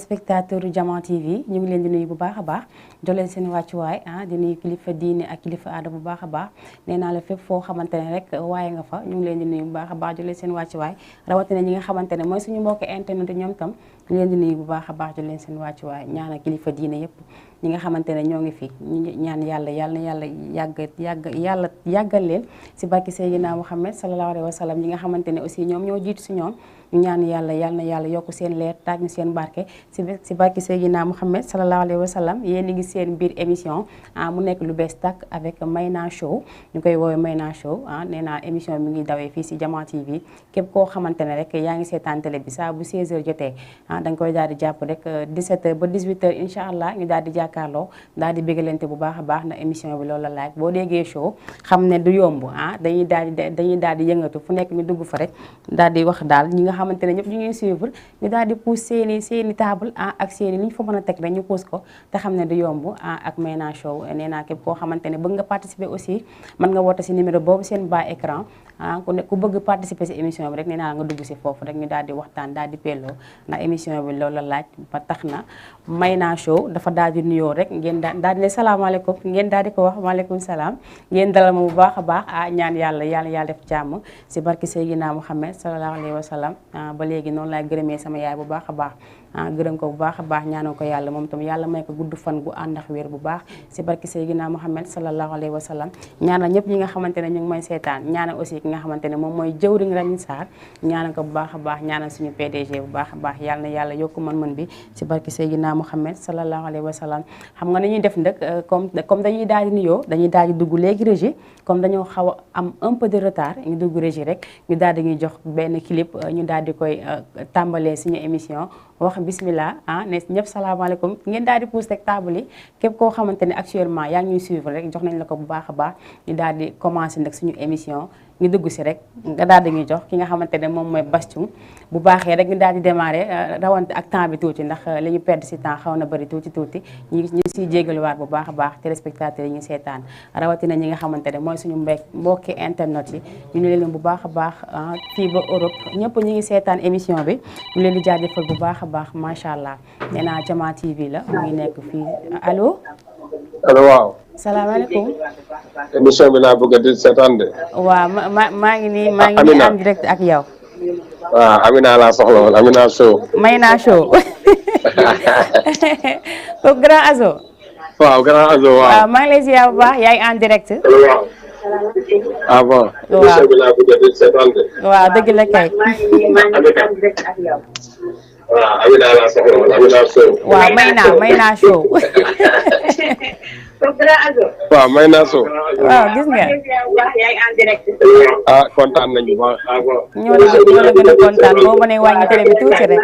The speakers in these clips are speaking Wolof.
téléspectateur Diamant TV ñu ngi leen di nuyu bu baax a baax joleen seen wàccuwaay di nuyu kilifa diine ak kilifa aada bu baax a baax nee naa la fépp foo xamante ne rek waaye nga fa ñu ngi leen di nuyu bu baax a baax joleen seen wàccuwaay rawatina ñi nga xamante ne mooy suñu mbokk internet ñoom tam ñu leen di nuyu bu baax a baax joleen seen wàccuwaay ñaanal kilifa diine yëpp ñi nga xamante ne ñoo ngi fi ñu ñaan yàlla yàggal leen si barki Seydina Muhammad sallallahu alayhi wa sallam ñi nga xamante ne aussi ñoom ñoo jiitu si ñoom ñu ñaan yàlla yokk seen leer taaj ñu seen barke si barki Seydina Muhammad sallallahu alayhi wa sallam yéen a ngi seen biir émission mu nekk lu bees tàkk avec Mayna Show ñu koy woowee Mayna Show nee naa émission mi ngi dawee fii si Diamant TV képp koo xamante ne rek yaa ngi seetaan télé bi saa bu 16h jotee da nga koy daal di jàpp rek 17h ba 18h incha allah ñu daal di jàkkaarloo daal di bégalante bu baax a baax na émission bi loolu la laaj boo déggee show xam ne du yomb dañuy daal di yëngatu fu nekk ñu dugg fa rek daal di wax daal ñi nga xamante ne ñëpp ñu ngi suivre ñu daal di pousse seeni table ak seeni li ñu fa mën a teg rek ñu pousse ko te xam ne du yomb ak Mayna Show nee naa képp koo xamante ne bëgg nga participer aussi mën nga woote si numéro boobu seen bas écran ku bëgg participer si émission bi rek nee naa nga dugg si foofu rek ñu daal di waxtaan daal di pelloo ndax émission bi loolu la laaj ba tax na Mayna Show dafa daal di nuyoo rek ngeen daal di ne salaamaaleykum ngeen daal di ko wax waaleykum salaam ngeen dalal ma bu baax a baax ñaan yàlla def jàmm si barki Seydina Muhammad sallallahu alayhi wa sallam ba léegi noonu laay gërëmee sama yaay bu baax a baax gërëm ko bu baax a baax ñaanal ko yàlla moom tam yàlla may ko gudd fan gu ànd ak wér bu baax si barki Seydina Muhammad sallallahu alayhi wa sallam ñaanal ñëpp ñi nga xamante ne ñu ngi may seetaan ñaanal aussi ki nga xamante ne moom mooy jëwriñ Ramin Sarr ñaanal ko bu baax a baax ñaanal suñu PDG bu baax a baax yàlla na yàlla yokku mën-mën bi si barki Seydina Muhammad sallallahu alayhi wa sallam xam nga ni ñuy def nag comme dañuy daal di nuyoo dañuy daal di dugg léegi régie comme dañoo xaw a am un peu de retard ñu dugg régie rek ñu daal di ñuy jox benn clip ñu daal di koy tàmbalee suñu émission wax bismillah ne ñëpp salaamaaleykum ngeen daal di pousse rek table yi képp koo xamante ne actuellement yaa ngi ñuy suivre rek jox nañ la ko bu baax a baax ñu daal di commencer nag suñu émission ñu dugg si rek nga daal di ñuy jox ki nga xamante ne moom mooy Bastung bu baaxee rek ñu daal di démarrer rawante ak temps bi tuuti ndax li ñu perdre si temps xaw na bëri tuuti ñu siy jégaluwaat bu baax a baax téléspectateurs yi ñu seetaan rawatina ñi nga xamante ne mooy suñu mbokki internet yi ñu ne leen bu baax a baax fii ba Europe ñëpp ñu ngi seetaan émission bi ñu leen di jaajëfal bu baax a baax macha allah nee naa Diamant TV la mu ngi nekk fii allo. allo waaw. salaamaaleykum. émission bi laa bëgg a di seetaan de. waaw maa ngi nii en direct ak yow. waaw Amina laa soxla woon Amina Show. Mayna Show. kooku Grand Azo. waaw Grand Azo waaw. waaw maa ngi lay ziar bu baax yaa ngi en direct. ah bon. waaw émission bi laa bëgg a di seetaan de. waaw dëgg la kay. waaw Amina laa soxla woon Amina Show. waaw Mayna Show. waaw Mayna Show. waaw gis nga. kontaan nañu bu baax. ñoo la gën a kontaan boo mënee wàññi télé bi tuuti rek.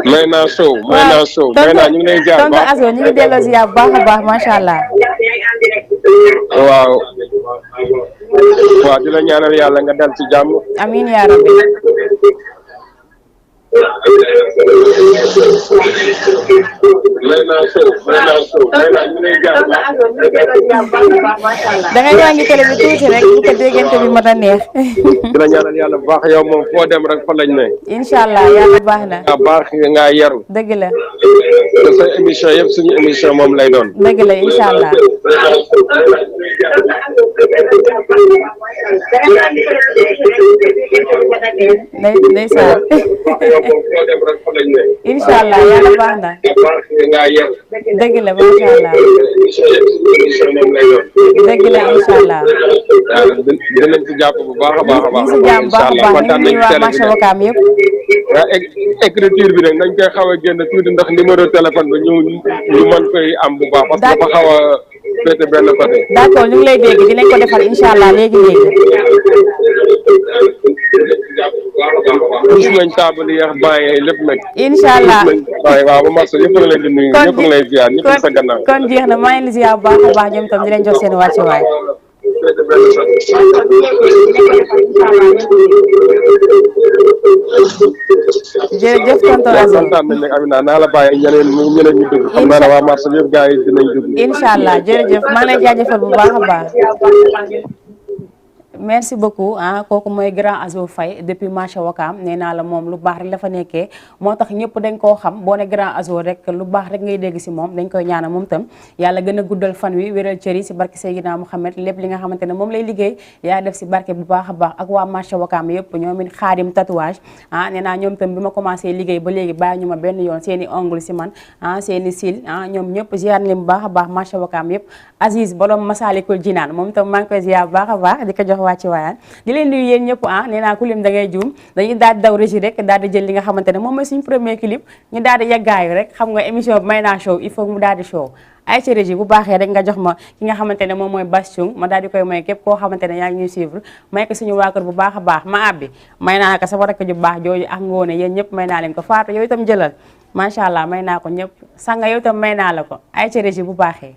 Mayna Show. Mayna Show. Mayna ñu ngi lay jaar tonton Azo ñu ngi delloo ziar bu baax a baax macha allah. waaw. waaw di la ñaanal yàlla nga dal ci jàmm. amiin yaa rabbi. Mayna Show. Mayna ñu lay jaar da ngay wàññi télé bi tuuti rek bu ko déggante bi mën a neex. di la ñaanal yàlla bu baax yow moom foo dem rek fa lañ ne. incha allah yàlla baax na. nga baax nga yaru. dëgg la. te sa émission yëpp suñu émission moom lay doon. dëgg la incha allah. ndeysaan. incha allah yàlla baax na. dëgg la macha allah. dëgg la incha allah. dinañ ci jàpp bu baax a baax a baax. ñu si jàpp baax a baax ñu ngi waa marché Wakaam yëpp. waaw écriture bi nag nañ koy xaw a génn tuuti ndax numéro téléphone bi ñu mën koy am bu baax. parce que dafa xaw a féete benn côté. d'accord ñu ngi lay dégg dinañ ko defal incha allah léegi. gis nañ table yeex bàyyee lépp nag. incha allah waaw ba marché yëpp nga leen di nuyu ñëpp nga lay ziar ñëpp sa gannaaw. kon jeex na maa ngi leen di ziar bu baax a baax ñoom itam di leen jox seen wàccuwaay. jërëjëf tonton Azo. kontaan nañ nag Amina naa la bàyyi ñeneen ñu dugg. xam naa ne waa marché yëpp gars yi dinañ dugg. incha allah jërëjëf maa ngi lay jaajëfal bu baax a baax. merci beaucoup kooku mooy grand Azo Faye depuis marché Wakaam nee naa la moom lu baax rek la fa nekkee moo tax ñëpp dañ koo xam boo ne grand Azo rek lu baax rek ngay dégg si moom dañ koy ñaanal moom tam yàlla gën a guddal fan wi wéral cër yi si barke Seydina Mouhamed lépp li nga xamante ne moom lay liggéey yaa def si barke bu baax a baax ak waa marché Wakaam yëpp ñoom it xaadim tatouage nee naa ñoom tam bi ma commencé liggéey ba léegi bàyyi ñu ma benn yoon seen i ongle si man seen i sil ñoom ñëpp ziar leen bu baax a baax marché Wakaam yëpp Aziz borom Masalikul Jinaan moom tam maa ngi koy ziar bu baax a baax di ko jox wàcci waayaan di leen nuyu yéen ñëpp nee naa ku lim da ngay juum dañuy daal di daw régie rek daal di jël li nga xamante ne moom mooy suñu premier clip ñu daal di yeggaayu rek xam nga émission bi Mayna Show il faut mu daal di show ay ci régie bu baaxee rek nga jox ma ki nga xamante ne moom mooy Bastung ma daal di koy may képp koo xamante ne yaa ngi ñuy suivre may ko suñu waa kër bu baax a baax ma abbi may naa ko sama rakk ju baax jooju ak ngoone yéen ñëpp may naa leen ko Fatou yow itam jëlal macha allah may naa ko ñëpp sanga yow itam may naa la ko ay ci régie bu baaxee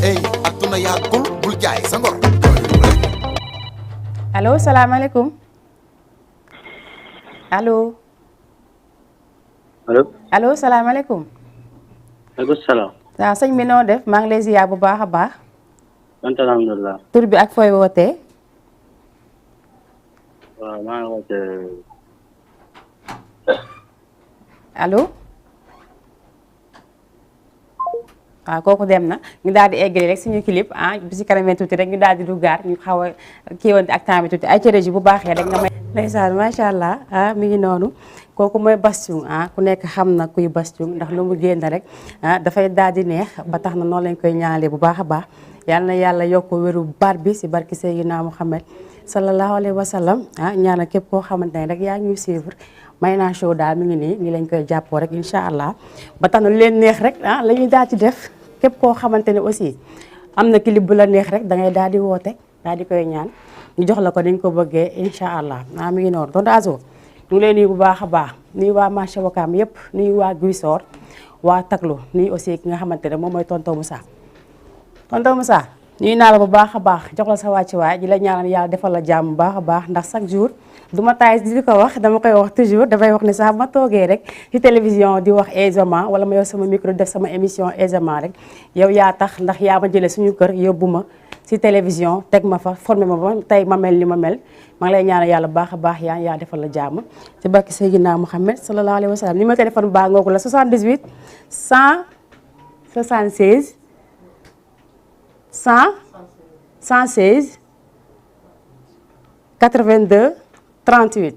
ey adduna yàggul bul jaay sa ngor. allo salaamaaleykum allo. allo. allo salaamaaleykum. maaleykum salaam. waaw sëñ bi noo def maa ngi lay ziar bu baax a baax. sant alhamdulilah. tur bi ak fooy wootee. waaw maa ngi wootee. allo. waaw kooku dem na ñu daal di eggali rek suñu clip bi si kanamee tuuti rek ñu daal di duggaat ñu xaw a kiiwante ak temps bi tuuti ay cere ji bu baaxee rek nga may. ndeysaan macha allah mi ngi noonu kooku mooy Bastung ku nekk xam na kuy Bastung ndax lu mu génn rek dafay daal di neex ba tax na noonu lañ koy ñaanalee bu baax a baax yal na yàlla yokk wéru baat bi si barki Seydina Muhammad sallallahu alayhi wa sallam ñaanal képp koo xamante ne rek yaa ngi ñuy suivre Mayna Show daal mi ngi nii nii lañ koy jàppoo rek incha allah ba tax na lu leen neex rek la ñuy daal di def képp koo xamante ne aussi am na clip bu la neex rek da ngay daal di woote daal di koy ñaan ñu jox la ko dañ ko bëggee incha allah mi ngi noonu tonton Azo ñu ngi lay nuyu bu baax a baax nuyu waa marché Wakaam yëpp nuyu waa Guissor waa Taklu nuyu aussi ki nga xamante ne moom mooy tonton Moussa tonton Moussa nuyu naa la bu baax a baax jox la sa wàcci waay di la ñaanal yàlla defal la jàmm bu baax a baax ndax chaque jour du ma taay di ko wax dama koy wax toujours dafay wax ne sax ma toogee rek ci télévision di wax aisément wala ma yor sama micro def sama émission aisément rek yow yaa tax ndax yaa ma jëlee suñu kër yóbbu ma ci télévision teg ma fa formé ma ba tey ma mel ni ma mel maa ngi lay ñaanal yàlla bu baax a baax yaa defal la jàmm ci barke Seydina Mouhamed sallallahu alayhi wa sallam numéro téléphone baa ngoogu la 78 176 116 82 38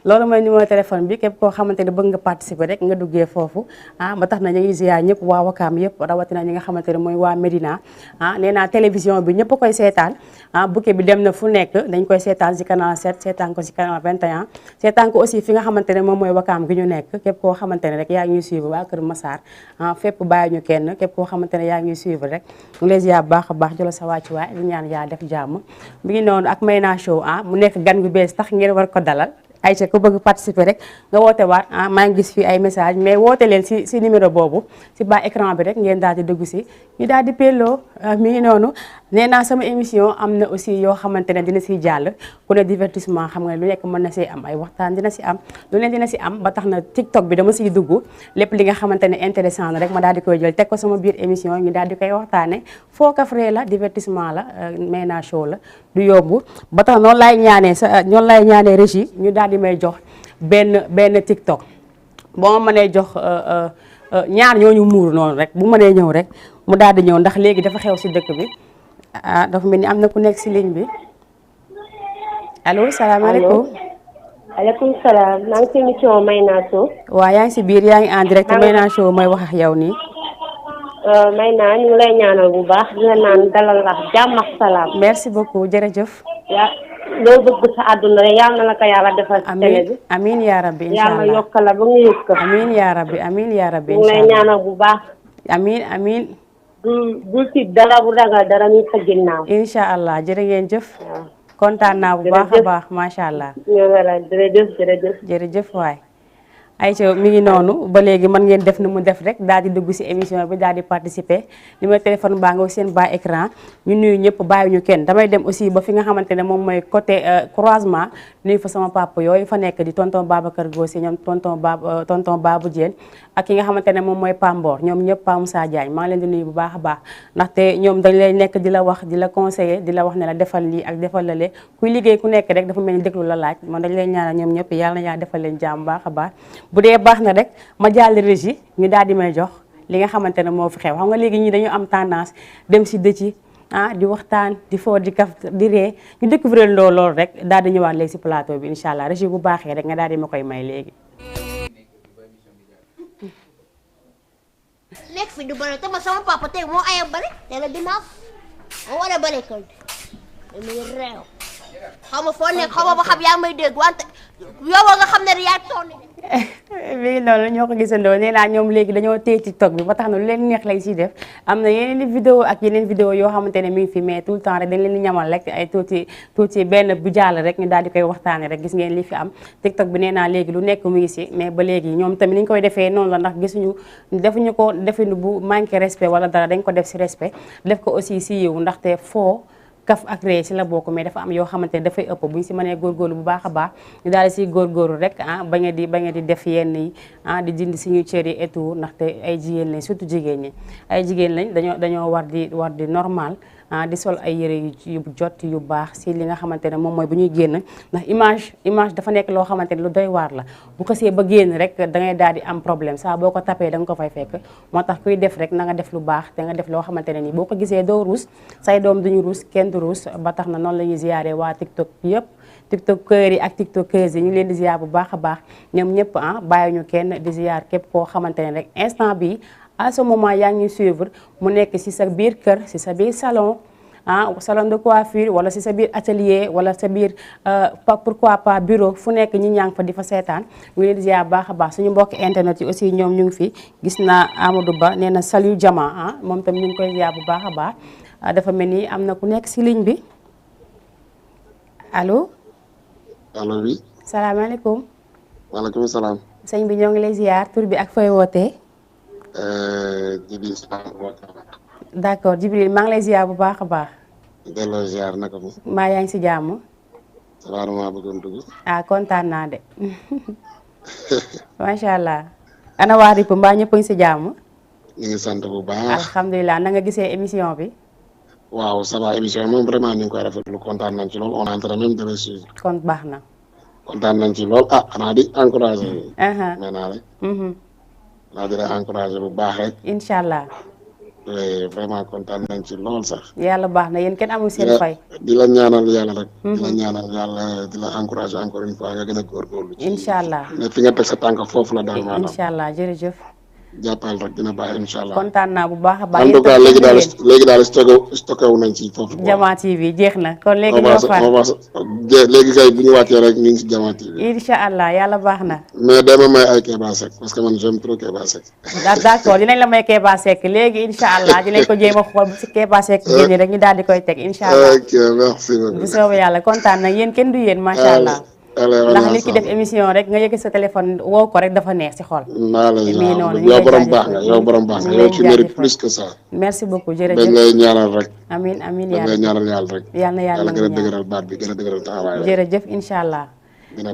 loolu mooy numéro téléphone bi képp koo xamante ne bëgg nga participer rek nga duggee foofu ba tax na ñu ngi ziar ñëpp waa Wakaam yëpp rawatina ñi nga xamante ne mooy waa Médina nee naa télévision bi ñëpp a koy seetaan bouquet bi dem na fu nekk dañ koy seetaan si canal 7 seetaan ko si canal 21 seetaan ko aussi fi nga xamante ne moom mooy Wakaam gi ñu nekk képp koo xamante ne rek yaa ngi ñuy suivre waa Kër Massar fépp bàyyi ñu kenn képp koo xamante ne yaa ngi ñuy suivre rek ñu lay ziar bu baax a baax jëla sa wàccu waay di ñaan yaa def jàmm mi ngi noonu ak Mayna Show mu nekk gan gu bees tax ngeen war ko dalal Aïcha ku bëgg participer rek nga woote waat maa ngi gis fii ay message mais woote leen si numéro boobu si bas écran bi rek ngeen daal di dugg si ñu daal di pelloo mi ngi noonu nee naa sama émission am na aussi yoo xamante ne dina siy jàll ku ne divertissement xam nga lu nekk mën na see am ay waxtaan dina si am lu ne dina si am ba tax na TikTok bi dama siy dugg lépp li nga xamante ne intéressant na rek ma daal di koy jël teg ko sama biir émission ñu daal di koy waxtaane foo kafree la divertissement la Mayna Show la du yomb ba tax noonu lay ñaanee régie ñu daal di may jox benn TikTok boo ma mënee jox ñaar ñooñu muur noonu rek bu mënee ñëw rek mu daal di ñëw ndax léegi dafa xew si dëkk bi dafa mel ni am na ku nekk si ligne bi allo salaamaaleykum. aleykum salaam maa ngi si émission Mayna Show. waaw yaa ngi si biir yaa ngi en direct Mayna Show mooy wax ak yow nii. Mayna ñu ngi lay ñaanal bu baax di la naan dalal la jàmm ak salaam. merci beaucoup jërëjëf. loo bëgg sa àdduna rek yal na la ko yàlla defal ci télé bi. amiin yaa rabbi incha allah yàlla yokk la ba nga yëg ko. amiin yaa rabbi amiin yaa rabbi ñu ngi lay ñaanal bu baax. amiin. bul ci dara bu ragal dara mi sa ginnaaw. incha allah jërë ngeen jëf. kontaan naa bu baax a baax macha allah. jërëjëf. jërëjëf waay. Aïcha mi ngi noonu ba léegi mën ngeen def ni mu def rek daal di dugg si émission bi daal di participer numéro téléphone baa nga seen bas écran ñu nuyu ñëpp bàyyi ñu kenn damay dem aussi ba fi nga xamante ne moom mooy côté croisement nuyu fa sama papa yooyu fa nekk di tonton Babacar Gossi ñoom tonton Babou Diène ak ki nga xamante ne moom mooy Pambor ñoom ñëpp Pa Moussa Diagne maa ngi leen di nuyu bu baax a baax ndaxte ñoom dañ lay nekk di la wax di la conseiller di la wax ne la defal lii ak defal la lee kuy liggéey ku nekk rek dafa mel ni déglu la laaj man dañ lay ñaanal ñoom ñëpp yàlla na yaa defal leen jàmm baax a baax bu dee baax na rek ma jàll régie ñu daal di may jox li nga xamante ne moo fi xew xam nga léegi ñi dañu am tendance dem si dëcc di waxtaan di foo di kaf di ree ñu découvrir loolu rek daal di ñëwaat léegi si plateau bi incha allah régie bu baaxee rek nga daal di ma koy may léegi. nekk fi du bëri te ma sama papa tey moo aya bëri te la dimanche moo war a bëri kër gi muy réew xaw ma foo nekk xaw ma ba xam yaa may dégg wante yow nga xam ne yaa toll. mi ngi noonu ñoo ko gisandoo nee naa ñoom léegi dañoo téye TikTok bi ba tax na lu leen neex lañ siy def am na yeneen i vidéo ak yeneen vidéo yoo xamante ne mi ngi fi mais tout le temps rek dañ leen di ñamal rek ay tuuti benn bu jàll rek ñu daal di koy waxtaane rek gis ngeen li fi am TikTok bi nee naa léegi lu nekk mu ngi si mais ba léegi ñoom tamit ni ñu koy defee noonu la ndax gisuñu defuñu ko definu bu manqué respect wala dara dañ ko def si respect def ko aussi si yiw ndaxte foo kaf ak ree si la bokk mais dafa am yoo xamante ne dafay ëpp bu ñu si mënee góorgóorlu bu baax a baax ñu daal di siy góorgóorlu rek bañ a di def yenn yi di dindi suñu cër yi et tout ndaxte ay jigéen lañ surtout jigéen ñi ay jigéen lañ dañoo war di normal di sol ay yëre yu jot yu baax si li nga xamante ne moom mooy bu ñuy génn ndax image dafa nekk loo xamante ne lu doy waar la bu xasee ba génn rek da ngay daal di am problème saa boo ko tapee da nga ko fay fekk moo tax kuy def rek na nga def lu baax te nga def loo xamante ne nii boo ko gisee doo ruus say doom duñu ruus kenn du ruus ba tax na noonu la ñuy ziyaare waa TikTok yëpp tiktokeur yi ak tiktokeuses yi ñu leen di ziyaar bu baax a baax ñoom ñëpp bàyyi ñu kenn di ziyaar képp koo xamante ne rek instant bi à ce moment yaa ngi suivre mu nekk ci sa biir kër ci sa biir salon salon de coiffure wala ci sa biir atelier wala sa biir pourquoi pas bureau fu nekk ñi ñaa ngi fa di fa seetaan ñu leen di ziar baax a baax suñu mbokk internet yi aussi ñoom ñu ngi fi gis naa Amadou Ba nee na salut Jama moom tam ñu ngi koy ziar bu baax a baax dafa mel ni am na ku nekk ci ligne bi allo. allo oui. salaamaaleykum. waaleykum salaam. sëñ bi ñoo ngi lay ziar tur bi ak fooy wootee. Jibril. d'accord Jibril maa ngi lay ziar bu baax a baax. delloo ziar naka mu. maa yaa ngi si jàmm. salaamaaleykum bëggoon dugg. kontaan naa de. macha allah. ana waa RIP mbaa ñëpp a ngi si jàmm. ñu ngi sant bu baax. alhamdulilah na nga gisee émission bi. waaw ça va émission moom vraiment ñu ngi koy rafetlu kontaan nañ ci lool on est en train même de le suivre. kon baax na. kontaan nañ ci lool xanaa di encouragé. maintenant rek. naa di la encouragé bu baax rek. incha allah. vraiment kontaan nañ ci lool sax. yàlla baax na yéen kenn amul seen fay. di la ñaanal yàlla rek. di la ñaanal yàlla di la encouragé encore une fois nga gën a góorgóorlu. incha allah ne fi nga teg sa tànk foofu la daal maanaam. incha allah jërëjëf. jàppal rek dina baax incha allah. kontaan naa bu baax a baax. en tout cas léegi daal stocké wu nañ ci foofu. Jama TV jeex na kon léegi ñoo far léegi kay bu ñu wàccee rek ñu ngi si Jama TV. incha allah yàlla baax na. mais dama may ay Kéba Seck parce que man j'aime trop Kéba Seck. d'accord dinañ la may Kéba Seck léegi incha allah dinañ ko jéem a xool bu si Kéba Seck génne rek ñu daal di koy teg incha allah. ok merci beaucoup. bu soobee yàlla kontaan na yéen kenn du yéen macha allah. ndax li ki def émission rek nga yëkk sa téléphone woo ko rek dafa neex ci xol. yow borom baax nga yow borom baax nga yow tu mérites plus que ça. merci beaucoup jërëjëf dañ lay ñaanal rek. amiin amiin dañ lay ñaanal yàlla rek. yal na yàlla gën a dëgëral baat bi gën a dëgëral taxawaay. jërëjëf incha allah.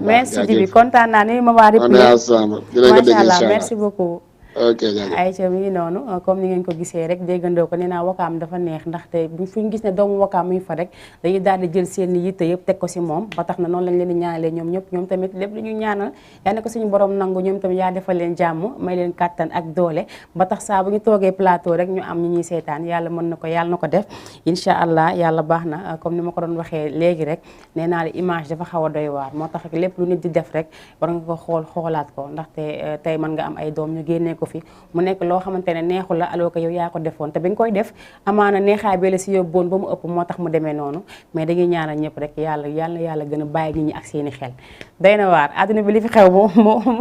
merci Djibi kontaan naa ni ma waa RIP. macha allah merci beaucoup. ok jërëjëf Aïcha mi ngi noonu comme ni ngeen ko gisee rek déggandoo ko nee naa wakaam dafa neex ndaxte bu fu ñu gis ne doomu wakaam muy fa rek dañuy daal di jël seen yitte yëpp teg ko si moom ba tax na noonu lañ leen di ñaanalee ñoom ñëpp ñoom tamit lépp lu ñu ñaanal yaa ne ko suñu borom nangu ñoom tamit yaa defal leen jàmm may leen kàttan ak doole ba tax saa bu ñu toogee plateau rek ñu am ñi ñuy seetaan yàlla mën na ko yàlla na ko def incha allah yàlla baax na comme ni ma ko doon waxee léegi rek nee naa la image dafa xaw a doy waar moo tax lépp lu nit di def rek war nga ko xoolaat ko ndaxte tey mën nga am ay doom ñu génnee ko fi mu nekk loo xamante ne neexu la alors que yow yaa ko defoon te bi nga koy def amaana neexaay bi la si yóbboon ba mu ëpp moo tax mu demee noonu mais dañuy ñaanal ñëpp rek yàlla yàlla gën a bàyyi nit ñi ak seeni xel doy na waar àdduna bi li fi xew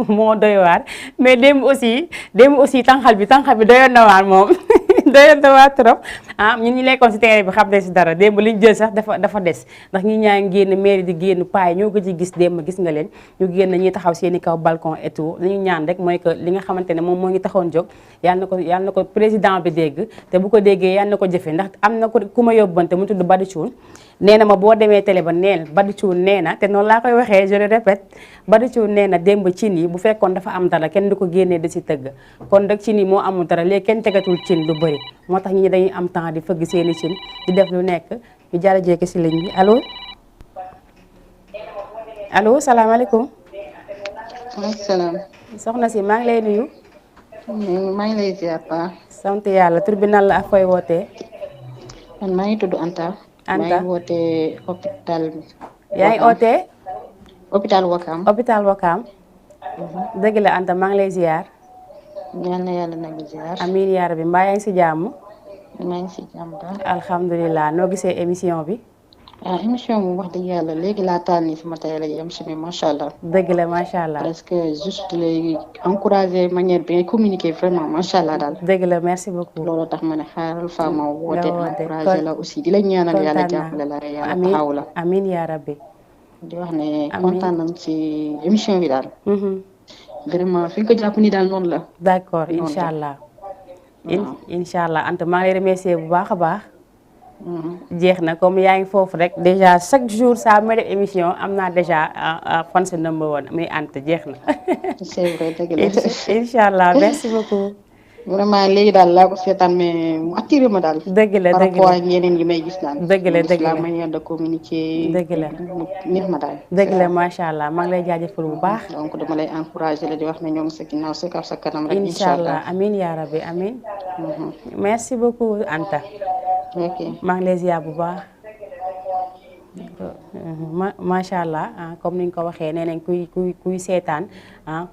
moo doy waar mais démb aussi tànqal bi doyoon na waar moom doy na waa trop ñun ñu nekkoon si terrain bi xam ne si dara démb liñ jël sax dafa des ndax ñi ñaa ngi génn mairie di génn paay ñoo ko ci gis démb gis nga leen ñu génn ñi taxaw seeni kaw balcon et tout li ñu ñaan rek mooy que li nga xamante ne moom moo ngi taxoon jóg yàlla na ko président bi dégg te bu ko déggee yàlla na ko jëfe ndax am na ko ku ma yóbbante mu tudd Badi Thioune nee na ma boo demee télé ba neel Badi Thioune nee na te noonu laa koy waxee je le répète Badi Thioune nee na démb cin yi bu fekkoon dafa am dara kenn du ko génnee da si tëgg kon rek cin yi moo amul dara léegi kenn tegatul cin lu bëri moo tax ñi dañuy am temps di fëgg seeni cin di def lu nekk ñu jërëjëf si ligne bi allo allo salaamaaleykum. maaleykum salaam. soxna si maa ngi lay nuyu. maa ngi lay ziar pa. sant yàlla tur bi nan la ak fooy wootee. man maa ngi tudd Anta. Anta maa ngi wootee hôpital. yaa ngi wootee. hôpital Wakam. hôpital Wakam. dëgg la Anta maa ngi lay ziar. yal na yàlla nangu ziar. amiin yaa rabbi mbaa yaa ngi si jàmm. maa ngi si jàmm ba. alhamdulilah noo gisee émission bi. émission bi wax dëgg yàlla léegi laa taal nii sama tey la yem si mais macha allah. dëgg la macha allah. parce que juste lay encourager manière bi ngay communiquer vraiment macha allah daal. dëgg la merci beaucoup. loolu tax ma ne xaaral faa ma woote encourager la aussi di la ñaanal yàlla jàppale la yàlla taxaw la. amiin yaa rabbi. di wax ne kontaan nañ ci émission bi daal. vraiment fi nga ko jàpp ni daal noonu la. d'accord incha allah. incha allah Anta maa ngi lay remercier bu baax a baax. jeex na comme yaa ngi foofu rek déjà chaque jour saa ma def émission am naa déjà fan sa number one muy Anta jeex na. c'est vrai dëgg la incha allah merci beaucoup. vraiment léegi daal laa ko seetaan mais mu attiré ma daal. dëgg la par dëgg rapport la ak yeneen yi may gis daal. dëgg la dëgg la la manière de communiquer. dëgg la neex ma daal. dëgg la macha allah maa ngi lay jaajëfal bu baax. donc dama lay encourager la di wax ne ñoo ngi sa ginnaaw sa kaw sa kanam rek. incha allah amiin yaa rabbi amiin. merci beaucoup Anta. ok maa ngi lay ziar bu baax. macha allah comme ni ñu ko waxee nee nañ kuy seetaan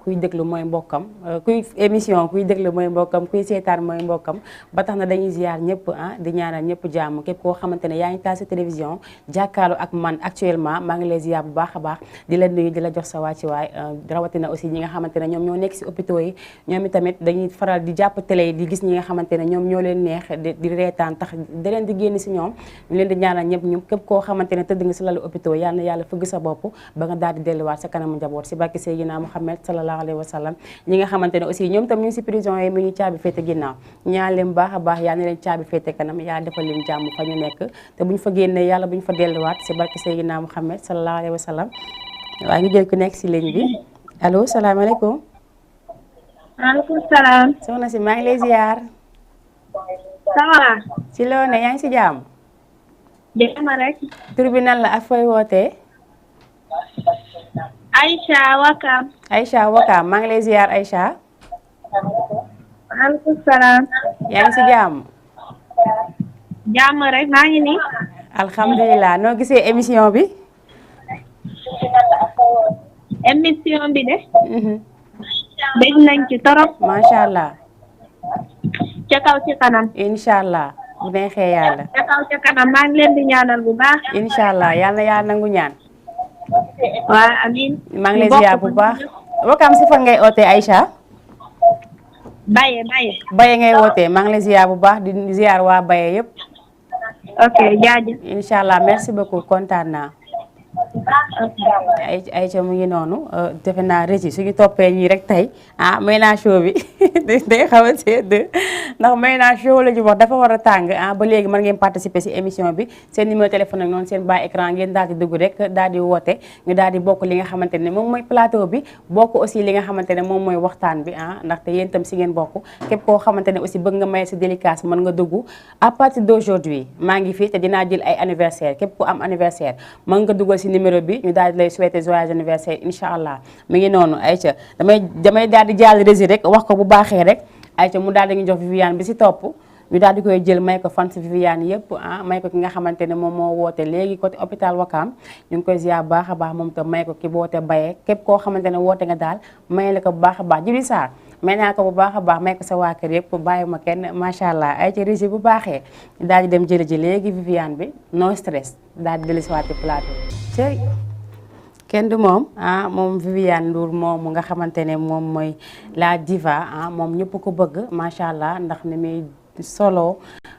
kuy déglu mooy mbokkam kuy émission kuy déglu mooy mbokkam kuy seetaan mooy mbokkam ba tax na dañuy ziar ñëpp di ñaanal ñëpp jàmm képp koo xamante ne yaa ngi taal sa télévision jàkkaarloo ak man actuellement maa ngi lay ziar bu baax a baax di la nuyu di la jox sa wàccuwaay rawatina aussi ñi nga xamante ne ñoom ñoo nekk si hôpitaux yi ñoom itamit dañuy faral di jàpp télé yi di gis ñi nga xamante ne ñoom ñoo leen neex di reetaan tax da leen di génn si ñoom ñu leen di ñaanal ñëpp ñu képp koo xamante ne tëdd nga si lalu hôpitaux yal na yàlla fëgg sa bopp ba nga daal di delluwaat sa kanamu njaboot si barke Seydina Muhammad sallallahu alayhi wa sallam ñi nga xamante ne aussi ñoom tam ñu ngi si prison yi mu ñu caabi féete ginnaaw ñaan leen baax a baax yal na leen caabi féete kanam yàlla defal leen jàmm fa ñu nekk te bu ñu fa génnee yàlla bu ñu fa delluwaat si barke Seydina Muhammad sallallahu alayhi wa sallam waaye ñu jël ku nekk si ligne bi allo salaamaaleykum. maaleykum salaam. soxna si maa ngi lay ziar. ça va. si loo ne yaa ngi si jàmm. dégg ma rek. tur bi nan la ak fooy wootee. Aïcha Wakam. Aïcha Wakam maa ngi lay ziar Aïcha. maaleykum salaam. yaa ngi si jàmm. jàmm rek maa ngi nii. alhamdulilah noo gisee émission bi. émission bi de. dégg nañ ci torop. macha allah. ca kaw ci kanam. incha allah bu neexee yàlla. ca kaw ca kanam maa ngi leen di ñaanal bu baax. incha allah yal na yàlla nangu ñaan. waaw amiin. maa ngi lay ziar bu baax. Wakam si fan ngay ootee Aïcha. Baye. Baye ngay wootee maa ngi lay ziar bu baax di ziar waa Baye yëpp. ok jaajëf. incha allah merci beaucoup kontaan naa. Aïcha mu ngi noonu defe naa régi suñu toppee ñii rek tey may naa show bi day xaw a sedd ndax may naa show la ñu wax dafa war a tàng ba léegi mën ngeen participer si émission bi seen numéro téléphone ak noonu seen bas écran ngeen daal di dugg rek daal di woote ñu daal di bokk li nga xamante ne moom mooy plateau bi bokk aussi li nga xamante ne moom mooy waxtaan bi ndaxte yéen itam si ngeen bokk képp koo xamante ne aussi bëgg nga maye si dédicace mën nga dugg à partir d'aujourd'hui maa ngi fii te dinaa jël ay anniversaire képp ku am anniversaire mën nga duggal si numéro bi ñu daal di lay souhaiter joyeux anniversaire incha allah mi ngi noonu Aïcha damay daal di jàll rési rek wax ko bu baaxee rek Aïcha mu daal di ñu jox Viviane bi si topp ñu daal di koy jël may ko fan si Viviane yëpp may ko ki nga xamante ne moom moo woote léegi côté hôpital Wakam ñu ngi koy ziar bu baax a baax moom tam may ko ki woote Baye képp koo xamante ne woote nga daal may la ko bu baax a baax Jibi Sarr may naa ko bu baax a baax may ko sa waa kër yëpp bàyyi ma kenn macha allah Aïcha rési bu baaxee ñu daal di dem jëli ji léegi Viviane bi no stress daal di dellusiwaat plateau cey kenn du moom moom Viviane Ndour moom nga xamante ne moom mooy la diva moom ñëpp ko bëgg macha allah ndax ni muy solo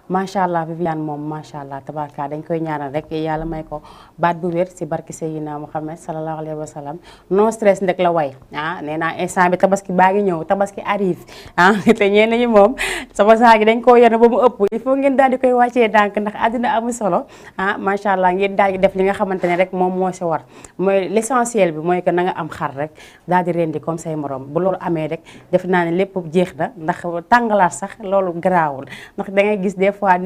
macha allah Viviane moom macha allah tabaraka dañ koy ñaanal rek yàlla may ko baat bu wér si barki Seydina Muhammad sallallahu alayhi wa sallam non stress ndek la way nee naa instant bi tabaski baa ngi ñëw tabaski arrive te ñeen ñi moom sama saa gi dañ koo yenn ba mu ëpp il faut ngeen daal di koy wàccee dànk ndax àddina amul solo macha allah ngeen daal di def li nga xamante ne rek moom moo si war mooy l'essentiel bi mooy que na nga am xar rek daal di rendi comme say morom bu loolu amee rek def naa ne lépp jeex na ndax tàngalaat sax loolu garaawul ndax da ngay gis des fois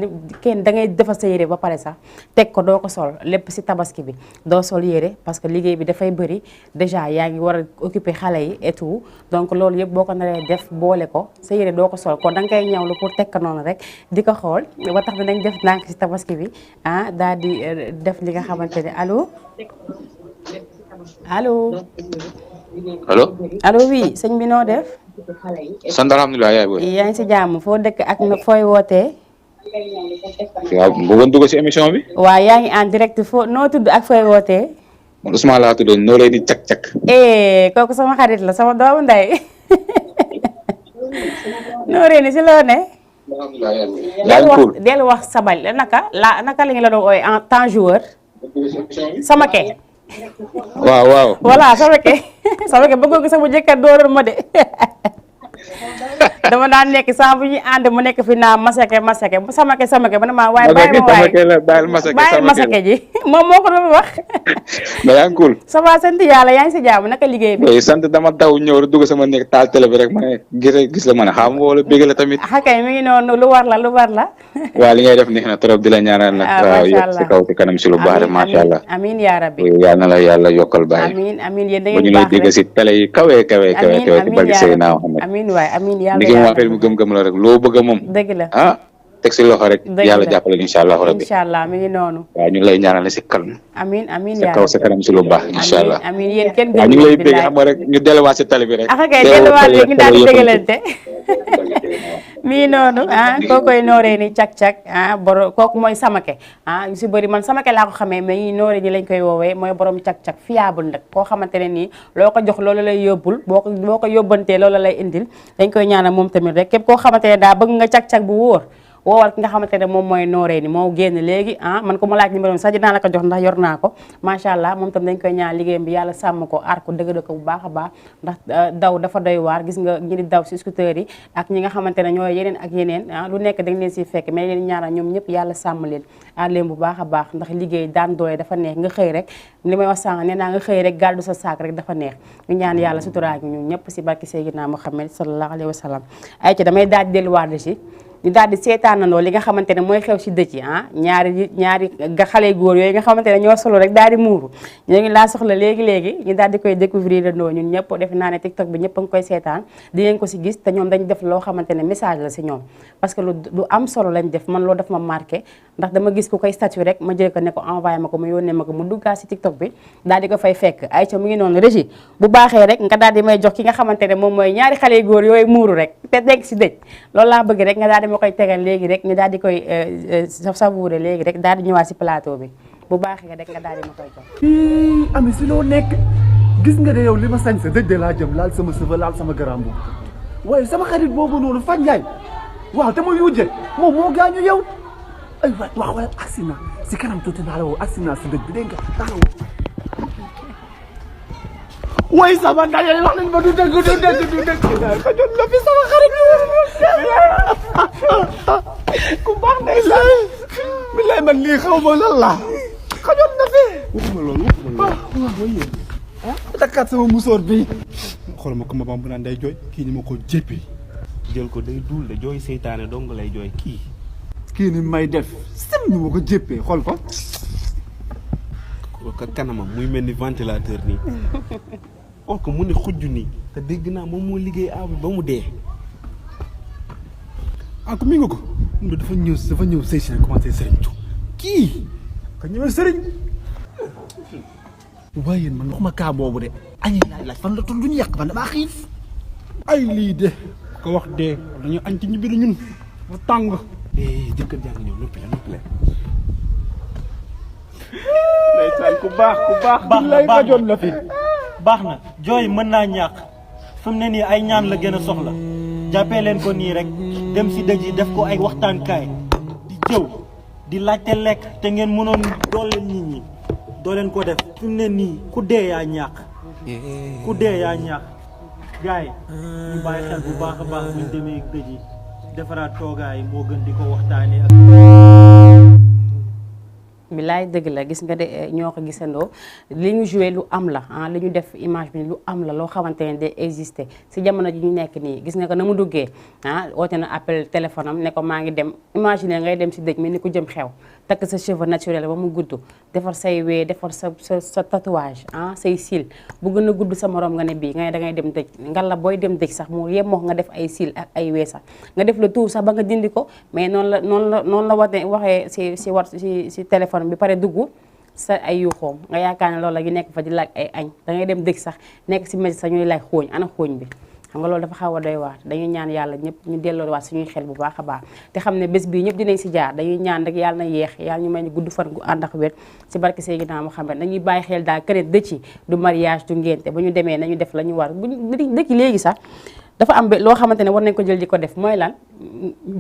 kenn da ngay defar sa yére ba pare sax teg ko doo ko sol lépp si tabaski bi doo sol yére parce que liggéey bi dafay bëri déjà yaa ngi war a occuper xale yi et tout donc loolu yëpp boo ko naree def boole ko sa yére doo ko sol kon da nga koy ñawlu pour teg ko noonu rek di ko xool ba tax dinañ def ndànk si tabaski bi daal di def li nga xamante ne allo allo oui sëñ bi noo def. sant alhamdulilah yaay booy. yaa ngi si jàmm foo dëkk ak fooy wootee. waaw bëggoon dugg si émission bi. waaw yaa ngi en direct foo noo tudd ak fooy wootee. man Ousmane laa tudd noo leen di cak-cak. kooku sama xarit la sama doomu ndey. noo reeni si loo ne. dellu wax sabal naka la ñu la doon ooy en temps joueur. sama ke. waaw. voilà sama ke bëggoon ko sama jëkkër dooroon ma de. dama daan nekk saa bu ñuy ànd mu nekk fi naa masake sama ke ba ne maa waaye bàyyi masake ji moom moo ko doon wax. mais yaa ngi cool. ça va sant yàlla yaa ngi si jàmm naka liggéey bi. sant dama daw ñëw rek dugg sama nekk taal télé bi rek ma ne gis la ma ne xam nga wala bégg la tamit. kay mi ngi noonu lu war la. waaw li ngay def neex na trop di la ñaanal nag. waaw yëpp si kaw si kanam si lu baax rek macha allah. amiin yaa rabbi. yal na la yàlla yokkal bàyyi. amiin yéen da ba ngeen ñu lay dégg si télé yi kawe ci barke Seydina Muhammad. amiin waay amiin yàlla ni ki moom affaire bi gëm-gëm la rek loo bëgg moom. dëgg la teg si loxo rek. yàlla jàppale incha allah rabbi. incha allah mi ngi noonu. waaw ñu ngi lay ñaanal si kalm. amiin sa kaw sa kanam si lu baax incha allah. amiin yéen kenn waaw ñu ngi lay dégg xam nga rek ñu delluwaat si tali bi rek. kay delluwaat léegi ñu daal di dégalante. mi ngi noonu kookoy nooree ni cak-cak borom kooku mooy samake yu si bëri man samake laa ko xamee mais ñi nooree ni lañ koy woowee mooy borom cak-cak fiable nag koo xamante ne nii loo ko jox loolu lay yóbbul boo ko yóbbantee loolu lay indil dañ koy ñaanal moom tamit rek képp koo xamante ne daa bëgg nga cak-cak bu wóor woowal ki nga xamante ne moom mooy nooree ni moo génn léegi man ko ma laaj numéro sax dinaa la ko jox ndax yor naa ko macha allah moom tam dañ koy ñaan liggéeyam bi yàlla sàmm ko aar ko dëgg ko bu baax a baax ndax daw dafa doy waar gis nga ñi di daw si scooter yi ak ñi nga xamante ne ñooy yeneen ak yeneen lu nekk dañ leen siy fekk mais leen ñaanal ñoom ñëpp yàlla sàmm leen aar leen bu baax a baax ndax liggéey daan doole dafa neex nga xëy rek li may wax sànq nee naa nga xëy rek gàddu sa saak rek dafa neex ñu ñaan yàlla suturaa gi ñun ñëpp si barki Seydina Muhammad sallallahu alayhi wa sallam ay ci damay daal di delluwaat si ñu daal di seetaanandoo li nga xamante ne mooy xew si dëj yi ñaari xale góor yooyu nga xamante ne ñoo solo rek daal di muuru ñoo ngi laa soxla léegi ñu daal di koy découvrir andoo ñun ñëpp def naa ne TikTok bi ñëpp a ngi koy seetaan di ngeen ko si gis te ñoom dañ def loo xamante ne message la si ñoom parce que lu am solo lañ def man loolu daf ma marqué ndax dama gis ku koy statut rek ma jël ko ne ko envoyé ma ko mu yónnee ma ko mu duggaa si TikTok bi daal di ko fay fekk ay ca mu ngi noonu régie bu baaxee rek nga daal di may jox ki nga xamante ne moom mooy ñaari xale góor yooyu muuru rek te nekk si dëj loolu laa bëgg rek nga daal di ma koy tegal léegi rek ñu daal di koy savouré léegi rek daal di ñëwaat si plateau bi bu baaxee rek nga daal di ma koy jox. ami si loo nekk gis nga de yow li ma sañ sa dëj de laa jëm laal sama sëfa laal sama garam bu waaye sama xarit boobu noonu Fane Ndiaye waaw te muy wujje moom moo gaañu yow ay waaw wala accident si kanam tuuti naa la woo accident si dëj bi dégg nga naa la woo. waaye sama ndaje yi wax nañ ma du dëgg ko jot la fi sama xarit bi ku baax nay laay bilaay man lii xaw ma lan la xajoon na fi waxuma loolu waaw yéen takkaat sama musóor bi xool ma ko ma bam bu naan day jooy kii ni ma ko jéppi jël ko day duul de jooy seytaane dong lay jooy kii ni may def sem ni ma ko jéppee xool ko ka kanamam muy mel ni ventilateur nii xool ko mu ne xujj nii te dégg naa moom moo liggéey aw bi ba mu dee ko mi nga ko mu dafa ñëw sëy si commencé sëriñ tu kii ka ñëwee sëriñ waaye yéen man waxuma kaa boobu de añi laaj fan la toll duñu yàq man damaa xiif ay lii de ko wax dee dañu añ ci ñibbi ñun ba tàng jëkkër jaa ngi ñëw noppi la ndeysaan ku baax baax na jooy mën naa ñàkk fi mu ne nii ay ñaan la gën a soxla jàppee leen ko nii rek dem si dëj yi def ko ay waxtaankaay di jëw di laajte lekk te ngeen mënoon dooleel nit ñi doo leen ko def fi mu ne nii ku dee yaa ñàkk ku dee yaa ñàkk gars yi ñu bàyyi xel bu baax a baax buñ demee dëj yi defaraat toogaay moo gën di ko waxtaanee ak bilaay dëgg la gis nga de ñoo ko gisandoo li ñu joué lu am la li ñu def image bi lu am la loo xamante ne day existé si jamono ji ñu nekk nii gis nga ko na mu duggee woote na appel téléphone am ne ko maa ngi dem imaginer ngay dem si dëj mel ni ku jëm xew takk sa cheveux naturel ba mu gudd defar say wee defar sa tatouage say cils bu gën a gudd sa morom nga ne bii nga ne dangay dem dëj ngalla booy dem dëj sax mu yemoo nga def ay cils ak ay wee sax nga def le tout sax ba nga dindi ko mais noonu la waxee si téléphone bi pare dugg sa ay yuuxoom nga yaakaar ne loolu la ñu nekk fa di laaj ay añ dangay dem dëj sax nekk si métti sax ñuy laaj xooñ ana xooñ bi xam nga loolu dafa xaw a doy waar dañuy ñaan yàlla ñëpp ñu delloo waat suñuy xel bu baax a baax te xam ne bés bii ñëpp dinañ si jaar dañuy ñaan rek yàlla na yéex yàlla ñu may ñu gudd fan gu ànd ak wér si barke Seydina Muhammad dañuy bàyyi xel daal keneen dëcc yi du mariage du ngénte ba ñu demee nañu def la ñu war bu dëkk léegi sax dafa am loo xamante ne war nañ ko jël di ko def mooy lan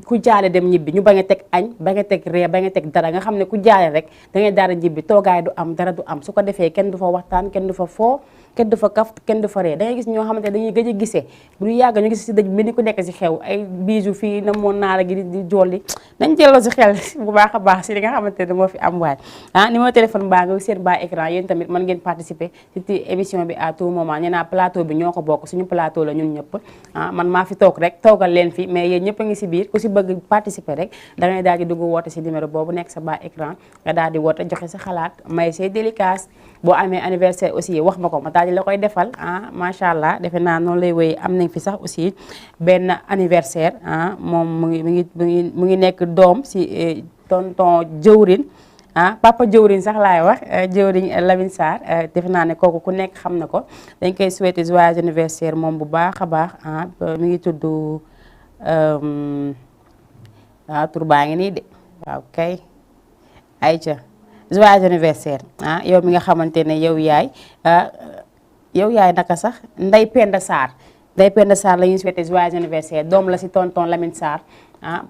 ku jaale dem ñibbi ñu bañ a teg añ bañ a teg ree bañ a teg dara nga xam ne ku jaale rek da ngay daara ñibbi toogaay du am dara du am su ko defee kenn du fa waxtaan kenn du fa foo kenn du fa kaf kenn du fa ree da ngay gis ñoo xamante ne dañuy gëj a gisee bu ñu yàgg ñu gis si dëj mel ni ku nekk si xew ay bisu fii na moon naara gi di jolli nañ jëloo si xel bu baax a baax si li nga xamante ne moo fi am waay numéro téléphone baa nga seen baa écran yéen tamit mën ngeen participer ci émission bi à tout moment nee naa plateau bi ñoo ko bokk suñu plateau la ñun ñëpp man maa fi toog rek toogal leen fi mais yéen ñëpp a ngi si biir ku si bëgg participer rek da ngay daal di dugg woote si numéro boobu nekk sa bas écran nga daal di woote joxe sa xalaat may say délicace boo amee anniversaire aussi wax ma ko ma daal di la koy defal macha allah defe naa noonu lay wéy am nañ fi sax aussi benn anniversaire moom mu ngi nekk doom si tonton jëwrin papa jëwriñ sax laay wax jëwriñ Lamine Sarr defe naa ne kooku ku nekk xam na ko dañ koy souhaiter joyeux anniversaire moom bu baax a baax mi ngi tudd waaw tur baa ngi nii de waaw kay ayca joyeux anniversaire yow mi nga xamante ne yow yaay naka sax Ndeye Penda Sarr la ñuy souhaiter joyeux anniversaire doom la si tonton Lamine Sarr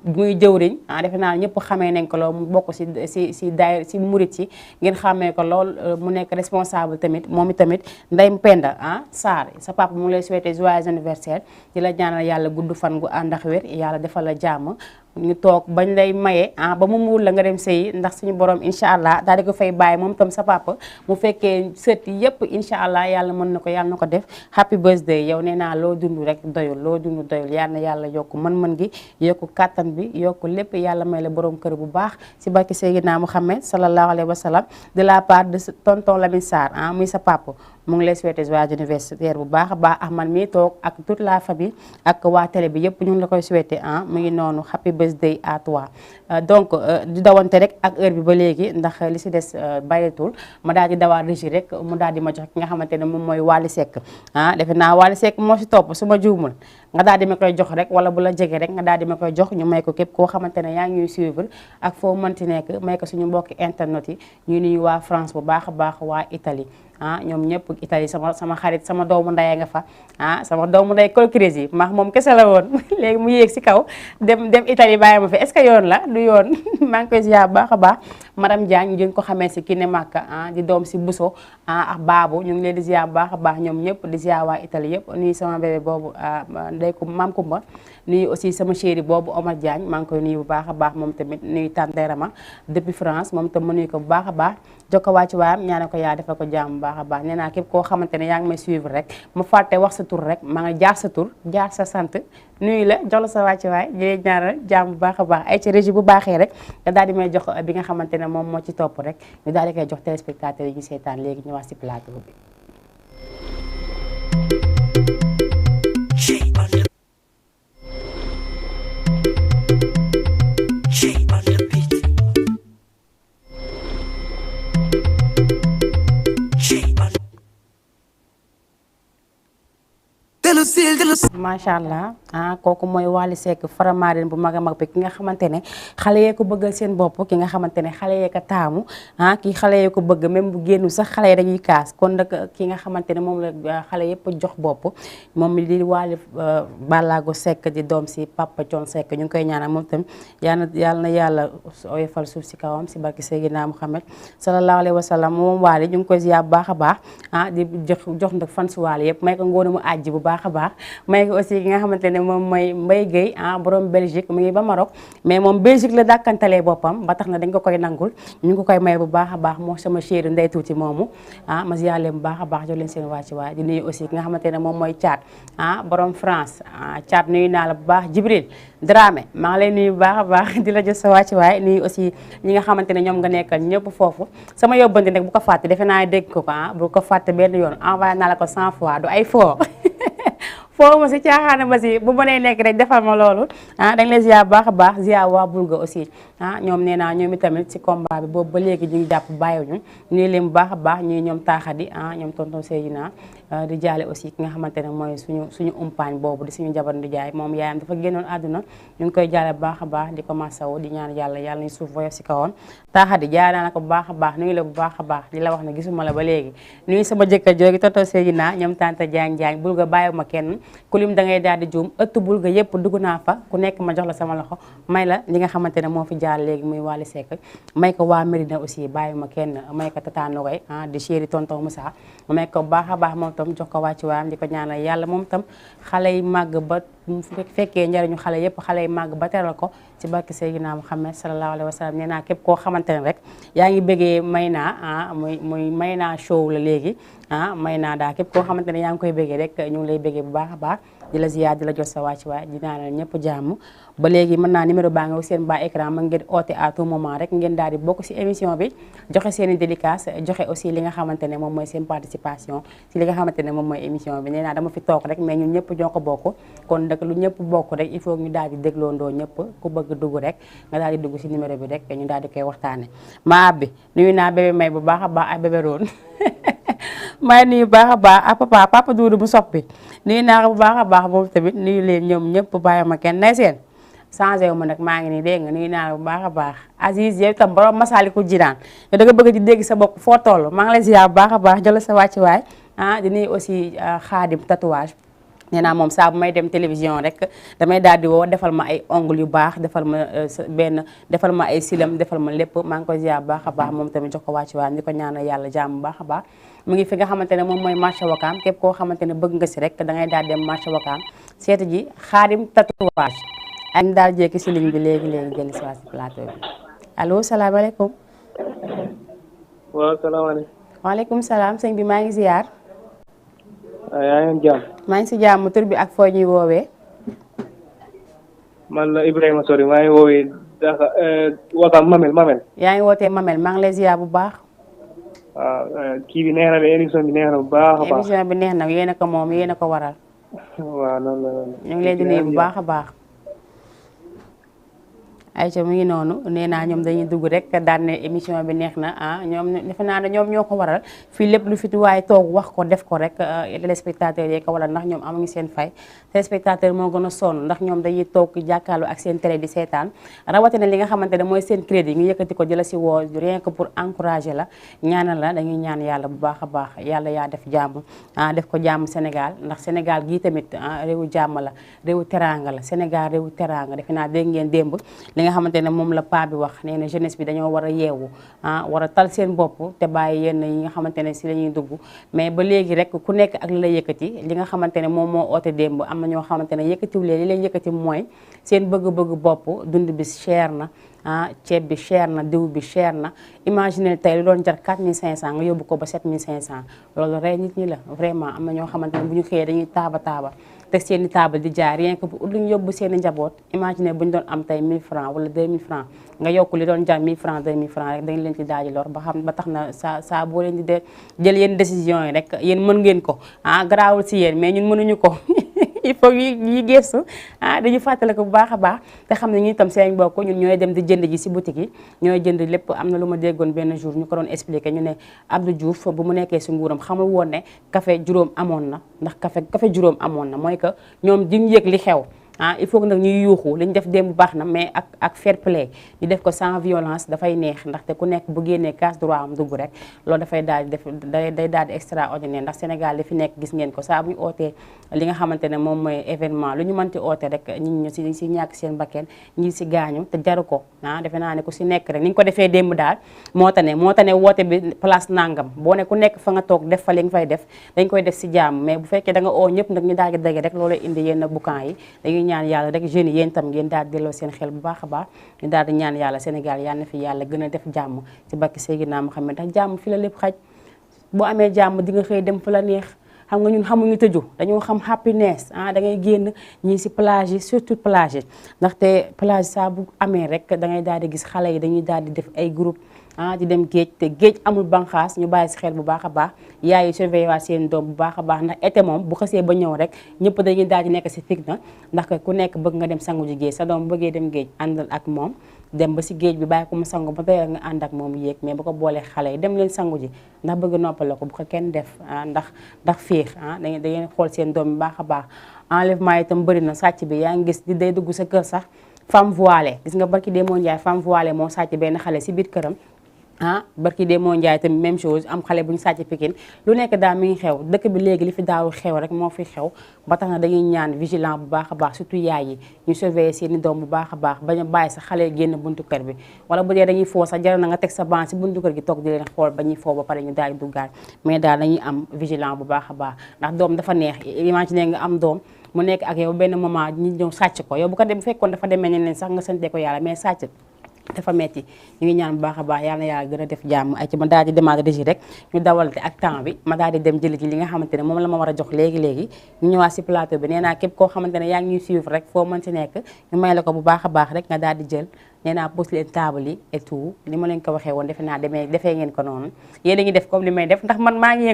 muy jëwriñ defe naa ñëpp xamee nañ ko lool mu bokk si daay si murit si ngeen xamee ko lool mu nekk responsable tamit moom tamit Ndeye Penda Sarr sa papa mu lay souhaiter joyeux anniversaire di la ñaanal yàlla gudd fan gu ànd ak wér yàlla defal la jàmm ñu toog bañ lay maye ba mu muul la nga dem sëyi ndax suñu borom incha allah daal di ko fay bàyyi moom tam sa papa mu fekkee sët yëpp incha allah yàlla mën na ko yàlla na ko def happy birthday yow nee naa loo dund rek doyul loo dund doyul yal na yàlla yokku mën-mën gi yokku kàttan bi yokku lépp yàlla may la borom kër bu baax si barke Seydina Muhammad sallallahu alayhi wa sallam de la part de tonton Lamine Sarr muy sa papa mu ngi lay souhaiter joyeux anniversaire bu baax a baax ak man mii toog ak toute la famille ak waa télé bi yëpp ñu ngi la koy souhaiter mu ngi noonu happy birthday à toi donc di dawante rek ak heure bi ba léegi ndax li si des bareetul ma daal di dawaat régie rek mu daal di ma jox ki nga xamante ne moom mooy Wally Seck defe naa Wally Seck moo si topp su ma juumul nga daal di ma koy jox rek wala bu la jege rek nga daal di ma koy jox ñu may ko képp koo xamante ne yaa ngi ñuy suivre ak foo mënti nekk may ko suñu mbokki internet yi ñu nuyu waa France bu baax a baax waa Italie ñoom ñëpp Italie sama xarit sama doomu ndey nga fa sama doomu ndey colcrise yi maax moom kese la woon léegi mu yéeg si kaw dem Italie bàyyi ma fi est-ce que yoon la du yoon maa ngi koy ziar baax a baax madame Diagne ñu ko xamee si Kiné Maka di doom si Bousso ak Babou ñu ngi leen di ziar baax a baax ñoom ñëpp di ziar waa Italie yëpp nuyu sama bébé boobu ndey ko maam Kumba nuyu aussi sama chéri boobu Omar Diagne maa ngi koy nuyu bu baax a baax moom tamit nuyu Tante Rama depuis France moom tam ma nuyu ko bu baax a baax jokko waa ci waayam ñaane ko yaa defal ko jàmm baax a baax nee naa képp koo xamante ne yaa ngi may suivre rek ma fàtte wax sa tur rek maa nga jaar sa tur jaar sa sant nuyu la jox la sa wàcc waay di leen ñaanal jàmm bu baax a baax ay ci régie bu baaxee rek nga daal di may jox bi nga xamante ne moom moo ci topp rek ñu daal di koy jox téléspectateurs yi ñu seetaan léegi ñu wax si plateau bi. macha allah kooku mooy Wally Seck Faramareen bu mag a mag bi ki nga xamante ne xale yee ko bëggal seen bopp ki nga xamante ne xale yee ko taamu ki xale yee ko bëgg même bu génnu sax xale yi dañuy kaas kon nag ki nga xamante ne moom la xale yëpp jox bopp moom mi di Wally Ballago Seck di doom si Papa Thione Seck ñu ngi koy ñaanal moom tam yàlla na yàlla oyofal suuf si kawam si barki Seydina Muhammad sallallahu alayhi wa sallam moom Wally ñu ngi koy ziar bu baax a baax di jox nag fan si Wally yëpp may ko ngoonu mu àjji bu baax a baax may ko aussi ki nga xamante ne moom mooy Mbaye Gueye borom Belgique mu ngi ba Maroc mais moom Belgique la dàkkantalee boppam ba tax na dañ ko koy nangul ñu ngi ko koy may bu baax a baax moo sama chéri Ndey Tuuti moomu ma ziar leen bu baax a baax jox leen seen wàcc waay di nuyu aussi ki nga xamante ne moom mooy Thiat borom France Thiat nuyu naa la bu baax Jibril Dramé maa ngi lay nuyu bu baax a baax di la jox sa wàcc waay nuyu aussi ñi nga xamante ne ñoom nga nekkal ñëpp foofu sama yóbbante nag bu ko fàtte defe naa dégg ko bu ko fàtte benn yoon envoyé naa la ko 100 fois du ay foo foo ma si caaxaana ma si bu mënee nekk rek defal ma loolu dañ lay ziar baax a baax ziar waa Bulga aussi ñoom nee naa ñoom itamit si combat bi boobu ba léegi ñu ngi jàpp bàyyiwuñu ñuy leen bu baax a baax ñuy ñoom taaxadi ñoom tonton Seydina di jaale aussi ki nga xamante ne mooy suñu umpaañ boobu di suñu jabar di jaay moom yaayam dafa génnoon àdduna ñu ngi koy jaale bu baax a baax di ko masawu di ñaan yàlla nañu suuf woyof si kawoon taaxadi jaay naa la ko bu baax a baax nuyu la bu baax a baax di la wax ne gisuma la ba léegi nuyu sama jëkkër joogi tonton Seydina ñoom tante Diagne Bulga bàyyiwuma kenn ku lim da ngay daal di juum ëtt Bulga yëpp dugg naa fa ku nekk ma jox la sama loxo may la li nga xamante ne moo fi jaar léegi muy Wally Seck may ko waa Mérina aussi bàyyiwuma kenn may ko Tata Nogoy di chéri tonton Moussa may ko baax a baax moom tam jox ko wàcc waayam di ko ñaanal yàlla moom tam xale yi màgg ba fekkee njariñu xale yëpp xale yi màgg ba teral ko ci barke Seydina Muhammad sallallahu alayhi wa sallam nee naa képp koo xamante ne rek yaa ngi bëggee may naa muy may naa show la léegi may naa daal képp koo xamante ne yaa ngi koy bëggee rek ñu ngi lay bëggee bu baax a baax di la ziyaar di la jot sa wàcc waay di ñaanal ñëpp jàmm ba léegi mën naa numéro baa nga seen bas écran ma ngeen oote à tout moment rek ngeen daal di bokk ci émission bi joxe seen i dédicace joxe aussi li nga xamante ne moom mooy seen participation ci li nga xamante ne moom mooy émission bi nee naa dama fi toog rek mais ñun ñëpp ñoo ko bokk kon nag lu ñëpp bokk rek il faut ñu daal di dégloondoo ñëpp ku bëgg dugg rek nga daal di dugg ci numéro bi rek ñu daal di koy waxtaane maa bi nuyu naa bébé may bu baax a baax ak bébé roon may nuyu baax a baax ak papa Doudou bu soppi nuyu naa ko bu baax a baax moom tamit nuyu leen ñoom ñëpp bàyyi ma kenn nay seen changé wu ma nag maa ngi nii dégg nga nuyu naa la bu baax a baax Aziz yow itam borom Masaalikul Jinaan yow da nga bëgg di dégg sa bopp foo toll maa ngi lay ziar bu baax a baax jël sa wàcc waay di nuyu aussi Xaadim tatouage nee naa moom saa bu may dem télévision rek damay daal di woo defal ma ay ongle yu baax defal ma ay silam defal ma lépp maa ngi koy ziar bu baax a baax moom tamit jox ko wàcc waay di ko ñaanal yàlla jàmm bu baax a baax mu ngi fi nga xamante ne moom mooy marché Wakaam képp koo xamante ne bëgg nga si rek da ngay daal dem marché Wakaam seeti ji Xaadim tatouage ak daal jékki si ligne bi léegi jël si waat si plateau bi allo salaamaaleykum. waaw salaamaaleykum. waaleykum salaam sëñ bi maa ngi ziar. yaa ngi jàmm. maa ngi si jàmm tur bi ak foo ñuy woowee. man la Ibrahima Sori maa ngi woowee Wakaam Mamel. yaa ngi wootee Mamel maa ngi lay ziar bu baax. waaw kii bi neex na de émission bi neex na bu baax a baax. émission bi neex na yéen a ko moom yéen a ko waral. waaw noonu la. ñu ngi leen di nuyu bu baax a baax. ayca mu ngi noonu nee naa ñoom dañuy dugg rek daan ne émission bi neex na ñoom defe naa ne ñoom ñoo ko waral fii lépp lu fi waaye toog wax ko def ko rek téléspectateurs yi ko waral ndax ñoom amuñu seen fay téléspectateur moo gën a sonn ndax ñoom dañuy toog jàkkaarloo ak seen télé di seetaan rawatina li nga xamante ne mooy seen crédit ñu yëkkati ko jëla si woo rien que pour encourager la ñaanal la dañuy ñaan yàlla bu baax a baax yàlla yaa def jàmm def ko jàmm Sénégal ndax Sénégal gii tamit réewu jàmm la réewu teranga la Sénégal réewu teranga defe naa dégg ngeen démb nga xamante ne moom la paa bi wax nee na jeunesse bi dañoo war a yeewu war a tal seen bopp te bàyyi yenn yi nga xamante ne si la ñuy dugg mais ba léegi rek ku nekk ak li la yëkkati li nga xamante ne moom moo oote démb am na ñoo xamante ne yëkkatiw leen li leen yëkkati mooy seen bëgg-bëgg bopp dund bi cher na ceeb bi cher na diw bi cher na imaginer tey lu doon jar 4500 nga yóbbu ko ba 7500 loolu rey nit ñi la vraiment am na ñoo xamante ne bu ñu xëyee dañuy taaba teg seen i taabal di jaay rien que pour lu ñu yóbbu seen i njaboot imaginer bu ñu doon am tey 1000 francs wala 2000 francs nga yokku li doon jar 1000 francs 2000 francs rek dañ leen ci daal di lor ba tax na saa boo leen di jël yenn décision yi rek yéen mën ngeen ko garaawul si yéen mais ñun mënuñu ko il faut yi gëstu dañu fàttale ko bu baax a baax te xam ne ñu itam seen bokk ñun ñooy dem di jënd ji si boutique yi ñooy jënd lépp am na lu ma déggoon benn jour ñu ko doon expliqué ñu ne Abdou Diouf bu mu nekkee si nguuram xamul woon ne café juróom amoon na ndax café juróom amoon na mooy que ñoom duñu yëg li xew il faut que nag ñuy yuuxu li ñu def démb baax na mais ak fair play ñu def ko sans violence dafay neex ndaxte ku nekk bu génnee casse droit am dugg rek loolu dafay daal di def day daal di extraordinaire ndax Sénégal li fi nekk gis ngeen ko saa bu ñu ootee li nga xamante ne moom mooy événement lu ñu mënti oote rek ñi si ñàkk seen bakkeen ñi si gaañu te jaru ko defe naa ne ku si nekk rek ni ñu ko defee démb daal moo tane woote bi place nangam boo ne ku nekk fa nga toog def fa li nga fay def dañ koy def si jàmm mais bu fekkee da nga oo ñëpp nag ñu daal di dage rek loolu indi yenn boucan yi dañuy ñaan yàlla rek jeunes yi yéen tam ngeen daal di delloo seen xel bu baax a baax ñu daal di ñaan yàlla Sénégal yal na fi yàlla gën a def jàmm ci bakki Seydina Muhammad ndax jàmm fi la lépp xaj boo amee jàmm di nga xëy dem fu la neex xam nga ñun xamuñu tëju dañoo xam happiness da ngay génn ñii si plage yi surtout plage yi ndaxte plage saa bu amee rek da ngay daal di gis xale yi dañuy daal di def ay groupe di dem géej te géej amul banqaas ñu bàyyi si xel bu baax a baax yaay yi surveiller waa seen doom bu baax a baax ndax été moom bu xasee ba ñëw rek ñëpp dañuy daal di nekk si fitna ndax ku nekk bëgg nga dem sangu ji géej sa doom bëggee dem géej àndal ak moom dem ba si géej bi bàyyi ko mu sangu ba tey nga ànd ak moom yéeg mais bu ko boolee xale yi dem leen sangu ji ndax bëgg noppal ko bu ko kenn def ndax féex da ngeen xool seen doom bu baax a baax enlèvement itam bëri na sàcc bi yaa ngi gis di day dugg sa kër sax femme voilée gis nga barki Demba Ndiaye femme voilée moo sàcc benn xale si biir këram barki de moo njaay tamit même chose am xale bu ñu sàcc Pikine lu nekk daal mi ngi xew dëkk bi léegi li fi daawul xew rek moo fi xew ba tax na dañuy ñaan vigilant bu baax a baax surtout yaay yi ñu surveiller seeni doom bu baax a baax bañ a bàyyi sa xale génn buntu kër bi wala bu dee dañuy foo sax jaral na nga teg sa ban si buntu kër gi toog di leen xool ba ñuy foo ba pare ñu daal di duggaat mais daal dañuy am vigilant bu baax a baax ndax doom dafa neex imaginer nga am doom mu nekk ak yow benn moment ñi ñëw sàcc ko yow bu ko dem fekkoon dafa demee ne leen sax nga sante ko yàlla mais sàcc dafa metti ñu ngi ñaan bu baax a baax yal na yàlla gën a def jàmm ay ci ma daal di démarrer régie rek ñu dawalante ak temps bi ma daal di dem jëli ji li nga xamante ne moom la ma war a jox léegi-léegi ñu ñëwaat si plateau bi nee naa képp koo xamante ne yaa ngi ñuy suivre rek foo mën si nekk ñu may la ko bu baax a baax rek nga daal di jël nee naa pose leen table yi et tout ni ma leen ko waxee woon defe naa defee ngeen ko noonu yéen a ngi def comme li may def ndax man maa ngi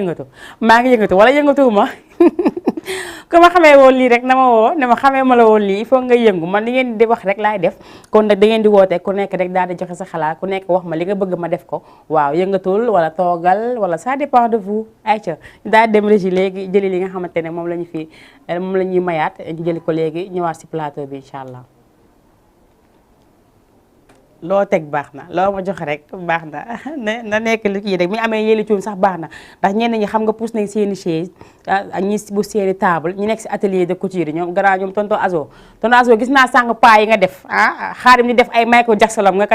yëngatu wala yëngatuwuma ku ma xamee woon lii rek na ma woo ne ma xamee ma la woon lii il faut nga yëngu man li ngeen di wax rek laay def kon nag da ngeen di woote ku nekk rek daal di joxe sa xalaat ku nekk wax ma li nga bëgg ma def ko waaw yëngatul wala toogal wala ça dépend de vous ayca daal dem régie léegi jëli li nga xamante ne moom la ñuy mayaat ñu jëli ko léegi ñëwaat si plateau bi incha allah. loo teg baax na loo ma jox rek baax na na nekk lu kii rek mi amee yéeli cuun sax baax na ndax ñenn ñi xam nga pousse nañ seeni chaise ak ñi bu seeni table ñu nekk si atelier de couture ñoom grand ñoom tonton Azo gis naa sànq paa yi nga def xaarim ni def ay Michael Jackson nga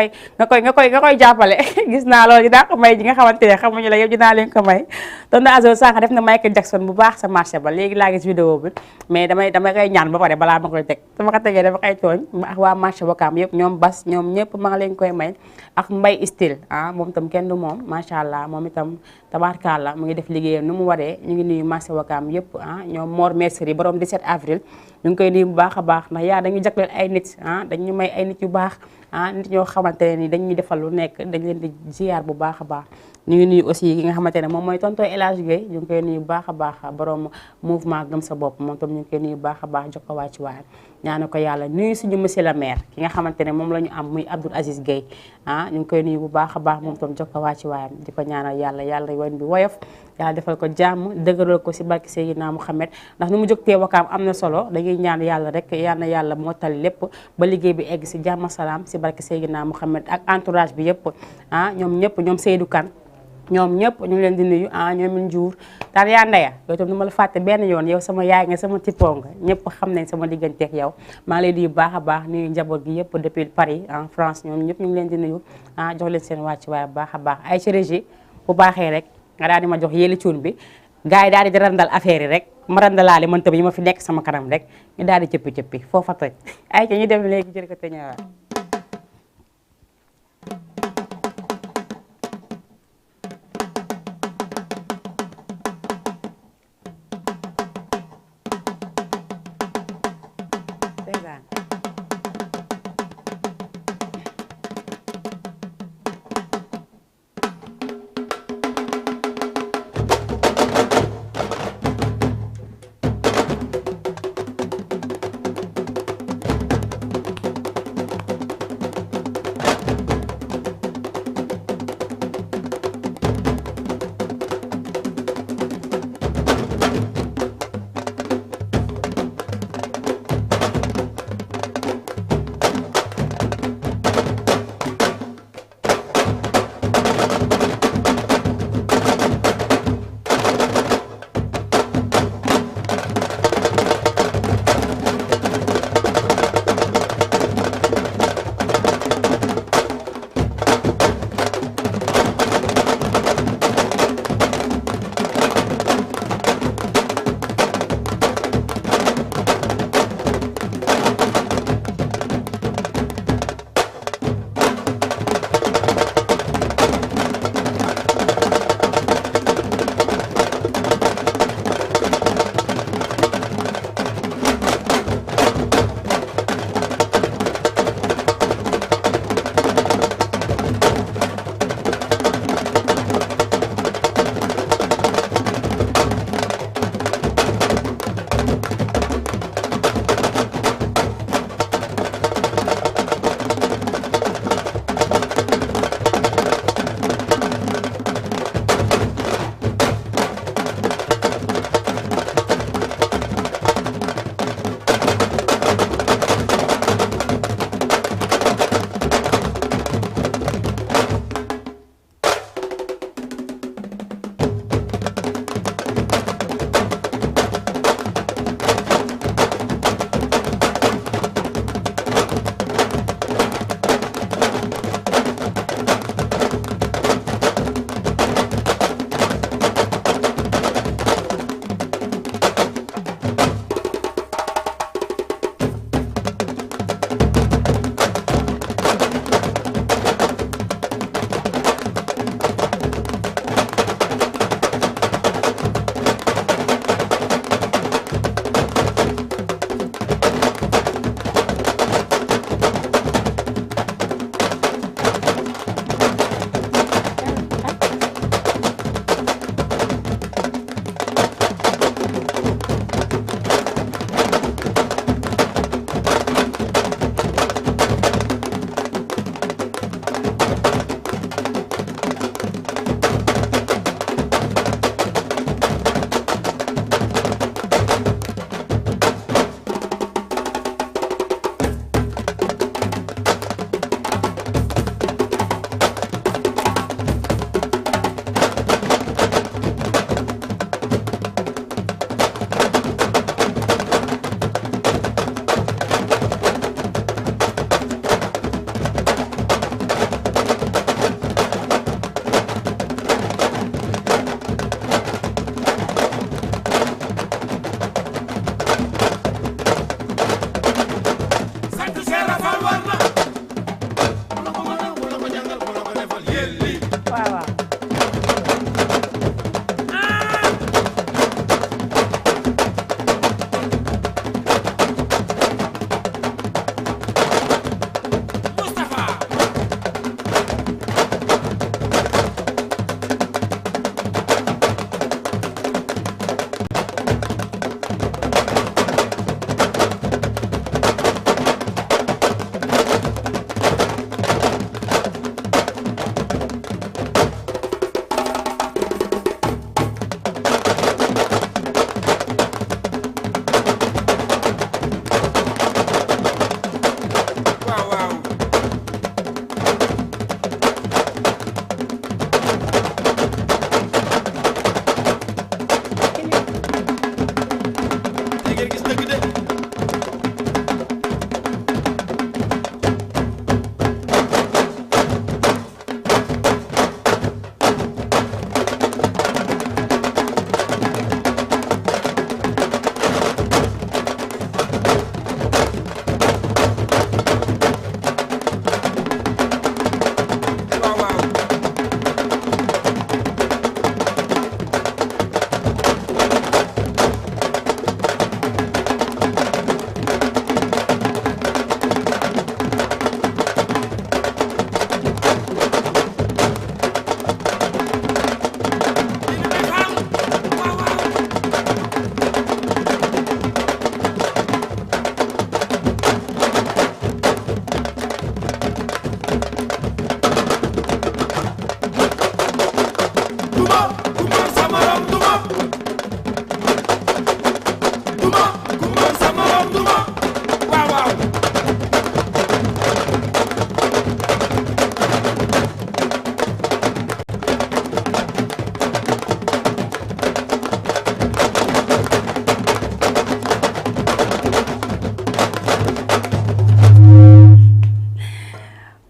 koy jàppale gis naa loolu dinaa ko may ji nga xamante ne xamuñu la yow dinaa leen ko may tonton Azo sànq def na Michael Jackson bu baax sa marché ba léegi laa gis vidéo bi mais dama koy ñaan ba pare balaa ma koy teg dama ko tegee dama koy tooñ ak waa marché Wakaam yëpp ñoom bas ñoom ñëpp leen koy may ak mbay style moom itam kenn du moom macha allah moom itam tabaarkalla mu ngi def liggéeyam nu mu waree ñu ngi nuyu marché Wakaam yëpp ñoom Mor Mercerie borom 17 avril ñu ngi koy nuyu bu baax a baax ndax yaa dañuy jagleel ay nit dañu may ay nit yu baax nit ñoo xamante ne ni dañuy defal lu nekk dañ leen di ziar bu baax a baax ñu ngi nuyu aussi ki nga xamante ne moom mooy tonton El Hadj Gueye ñu ngi koy nuyu bu baax a baax borom mouvement gëm sa bopp moom tam ñu ngi koy nuyu bu baax a baax jox ko wàcc waayam ñaana ko yàlla nuyu suñu monsieur le maire ki nga xamante ne moom la ñu am muy Abdoul Aziz Gueye ñu ngi koy nuyu bu baax a baax moom tam jox ko wàcc waayam di ko ñaanal yàlla wan bi woyof yàlla defal ko jàmm dëgëral ko si barke Seydina Mouhamed ndax nu mu jógtee Wakaam am na solo dañuy ñaan yàlla rek yal na yàlla mottali lépp ba liggéey bi egg si jàmm salaam si barke Seydina Mouhamed ak entourage bi yëpp ñoom ñëpp ñoom Seydou Kane ñoom ñëpp ñu ngi leen di nuyu ñoom Ndiour daal yaa ndeya yow tam du ma la fàtte benn yoon yow sama yaay nga sama tippoo nga ñëpp xam nañ sama digganteeg yow maa ngi lay nuyu baax a baax nuyu njaboot gi yëpp depuis Paris en France ñoom ñëpp ñu ngi leen di nuyu jox leen seen wàcc waaye baax a baax ay ci régie bu baaxee rek nga daal di ma jox yéeli cuun bi gars yi daal di randal affaire yi rek ma randalaale man tam yi ma fi nekk sama kanam rek ñu daal di cëppi foofa toj ay ca ñu dem léegi jël ko te ñëwaat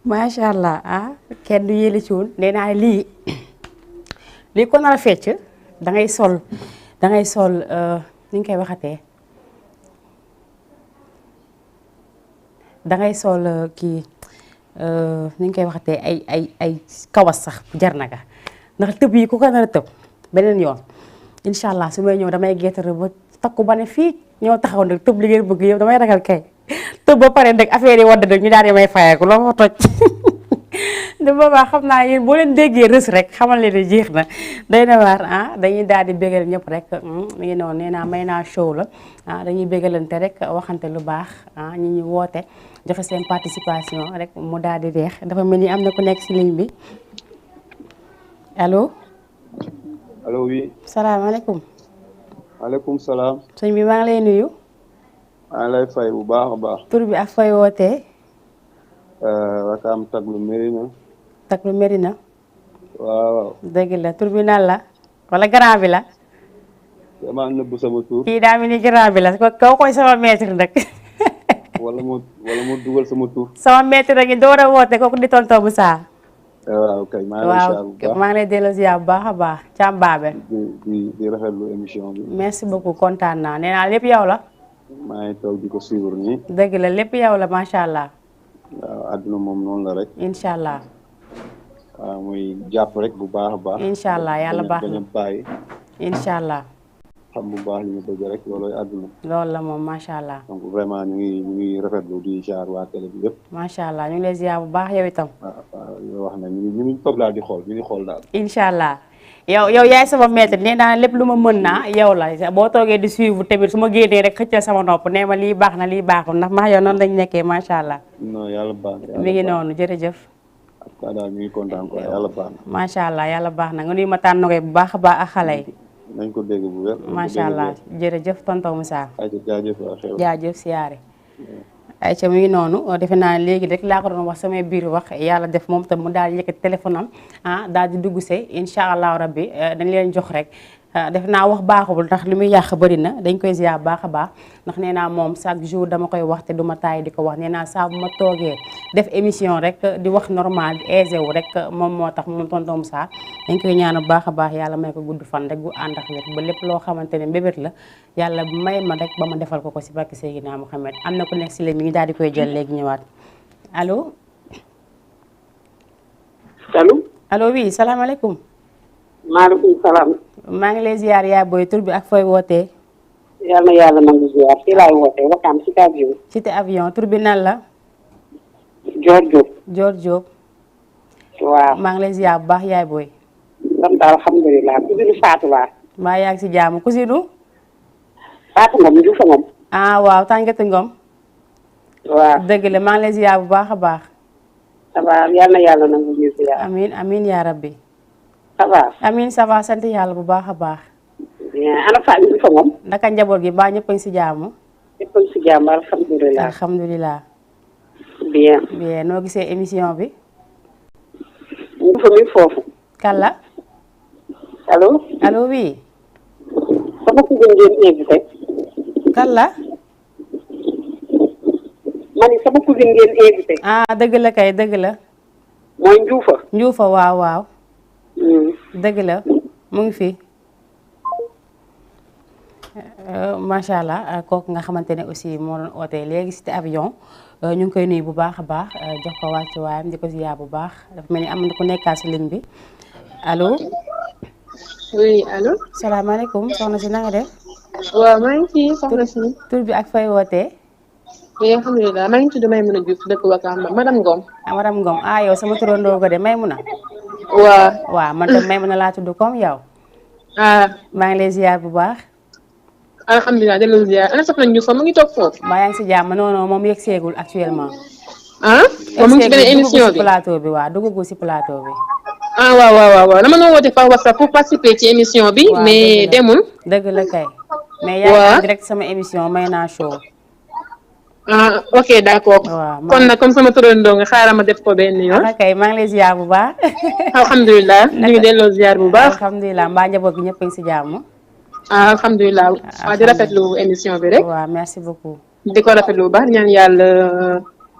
macha allah ah kenn du yéeli cuun nee naa lii ko nar a fecc da ngay sol ni nga koy waxatee da ngay sol kii ni nga koy waxatee ay kawas sax jar na ka ndax tëb yi ku ko nar a tëb beneen yoon incha allah su may ñëw damay geetare ba takku ba ne fii ñoo taxaw nag tëb li ngeen bëgg yow damay ragal kay tëb ba pare nag affaire yi wadd nag ñu daal di may fayeeku loo fa toj de boobaa xam naa yéen boo leen déggee rës rek xamal leen ne jeex na day na waar dañuy daal di bégal ñëpp rek mi ngi noonu nee naa may naa show la dañuy bégalante rek waxante lu baax ñi ñu woote joxe seen participation rek mu daal di neex dafa mel ni am na ku nekk ci ligne bi allo. allo oui. salaamaaleykum. maaleykum salaam. sëñ bi maa ngi lay nuyu. maa ngi lay fay bu baax a baax. tur bi ak fay wootee. Wakaam Taglu Merina. Taglu Merina. waaw. dëgg la tur bi nan la wala grand bi la. damaa nëbb sama tur. kii daa mel ni grand bi la kaw koy sama maître nag. wala mu dugal sama tur. sama maître nag door a woote kooku di tonton Moussa. waaw kay maa ngi lay ziar bu baax maa ngi lay delloo ziar bu baax a baax Thiam Babel. di rafetlu émission bi. merci beaucoup kontaan naa nee naa lépp yow la. maa ngi toog di ko suivre nii. dëgg la lépp yow la macha allah. waaw àdduna moom noonu la rek. incha allah. waaw muy jàpp rek bu baax a baax. incha allah yàlla baax na bañ a bàyyi. incha allah. xam bu baax li ñu bëgg rek loolooy àdduna. loolu la moom macha allah. donc vraiment ñu ngi rafetlu di ziar waa télé bi yëpp. macha allah ñu ngi lay ziar bu baax yow itam. waaw yoo wax ne ñu ngi toog daal di xool ñu ngi xool daal. incha allah yow yaay sama maître nee naa lépp lu ma mën naa yow la boo toogee di suivre tamit su ma génnee rek xëccal sama nopp nee ma lii baax na lii baaxul ndax maa yow noonu lañ nekkee macha allah. non yàlla baax na mi ngi noonu jërëjëf. waaw daal ñu ngi kontaan quoi yàlla baax na. macha allah yàlla baax na nga nuyu ma tànn bu baax a baax ak xale yi. nañ ko dégg bu wér. macha allah jërëjëf tonton Moussa. jaajëf jaajëf siyaare. ayca mi ngi noonu defe naa léegi rek laa ko doon wax samay biir wax yàlla def moom tam mu daal di yëkkati téléphone am daal di dugg see incha allah rabbi dañ leen jox rek defe naa wax baaxul ndax li muy yàq bëri na dañ koy ziar baax a baax ndax nee naa moom chaque jour dama koy wax te du ma taay di ko wax nee naa saa bu ma toogee def émission rek di wax normal di aisé wu rek moom moo tax moom tonton Moussa dañ koy ñaan baax a baax yàlla may ko gudd fan rek gu ànd ak wér ba lépp loo xamante ne mbébét la yàlla may ma rek ba ma defal ko si barke Seydina Mouhamed am na ku nekk si léegi mi ngi daal di koy jël léegi ñëwaat allo. allo oui salaamaaleykum. maaleykum salaam. maa ngi lay ziar yaa booy tur bi ak fooy wootee. yal na yàlla nangu ziar fii laay wootee Wakaam cité avion. cité avion tur bi nan la. Dior Diop. Dior Diop. waaw maa ngi lay ziar bu baax yaay booy. sant alhamdulilah cousine Fatou Ba. maa yaa ngi si jaamu cousine. Fatou Ngom Diouf Ngom. waaw tàngati Ngom. waaw dëgg la maa ngi lay ziar bu baax a baax. ça va yal na yàlla nangu ziar. amiin amiin yaa rabbi. ça va. amiin ça va sant yàlla bu baax a baax. ana Fatou Diouf Ngom. naka njaboot gi mbaa ñëpp a ngi si jaamu. ñëpp a ngi si jaamu alhamdulilah. alhamdulilah. bien. bien noo gisee émission bi. ñu fa mi foofu. Kalla. allo. allo oui. sama cousine ngeen invité. Kalla. ma ni sama cousine ngeen invité. dëgg la kay dëgg la. mooy Ndioufa. Ndioufa waaw waaw. dëgg la mu ngi fi. macha allah kooku nga xamante ne aussi moo doon ootee léegi cité avion ñu ngi koy nuyu bu baax a baax jox ko wàcc waayam di ko ziar bu baax dafa mel ni am na ku nekkaat si ligne bi allo. oui allo. salaamaaleykum soxna si na nga def. waaw maa ngi ci soxna si. tur bi ak fay wootee. oui alhamdulilah maa ngi tudd Maymuna Diouf dëkk Wakaam madame Ngom. madame Ngom yow sama turandoo ko de Maymuna. waaw man tam Maymuna laa tudd comme yow. maa ngi lay ziar bu baax. alhamdulilah delloo ziar ana soxna Diouf mu ngi toog foofu. maa yaa ngi si jàmm non moom yegg seegul actuellement. moom mu ngi ci beneen émission bi plateau bi waaw duggagul si plateau bi. waaw dama noo woote par WhatsApp pour participer ci émission bi. mais demul. dëgg la kay. mais yaa ngi direct sama émission may naa show. ok d'accord. kon nag comme sama turandoo nga xaaral ma def ko benn yoon. kay maa ngi lay ziar bu baax. alhamdulilah ñu ngi delloo ziar bu baax. alhamdulilah mbaa njaboot gi ñëpp a ngi si jàmm. alhamdulilah. di rafetlu émission bi rek. waaw merci beaucoup. di ko rafetlu bu baax ñaan yàlla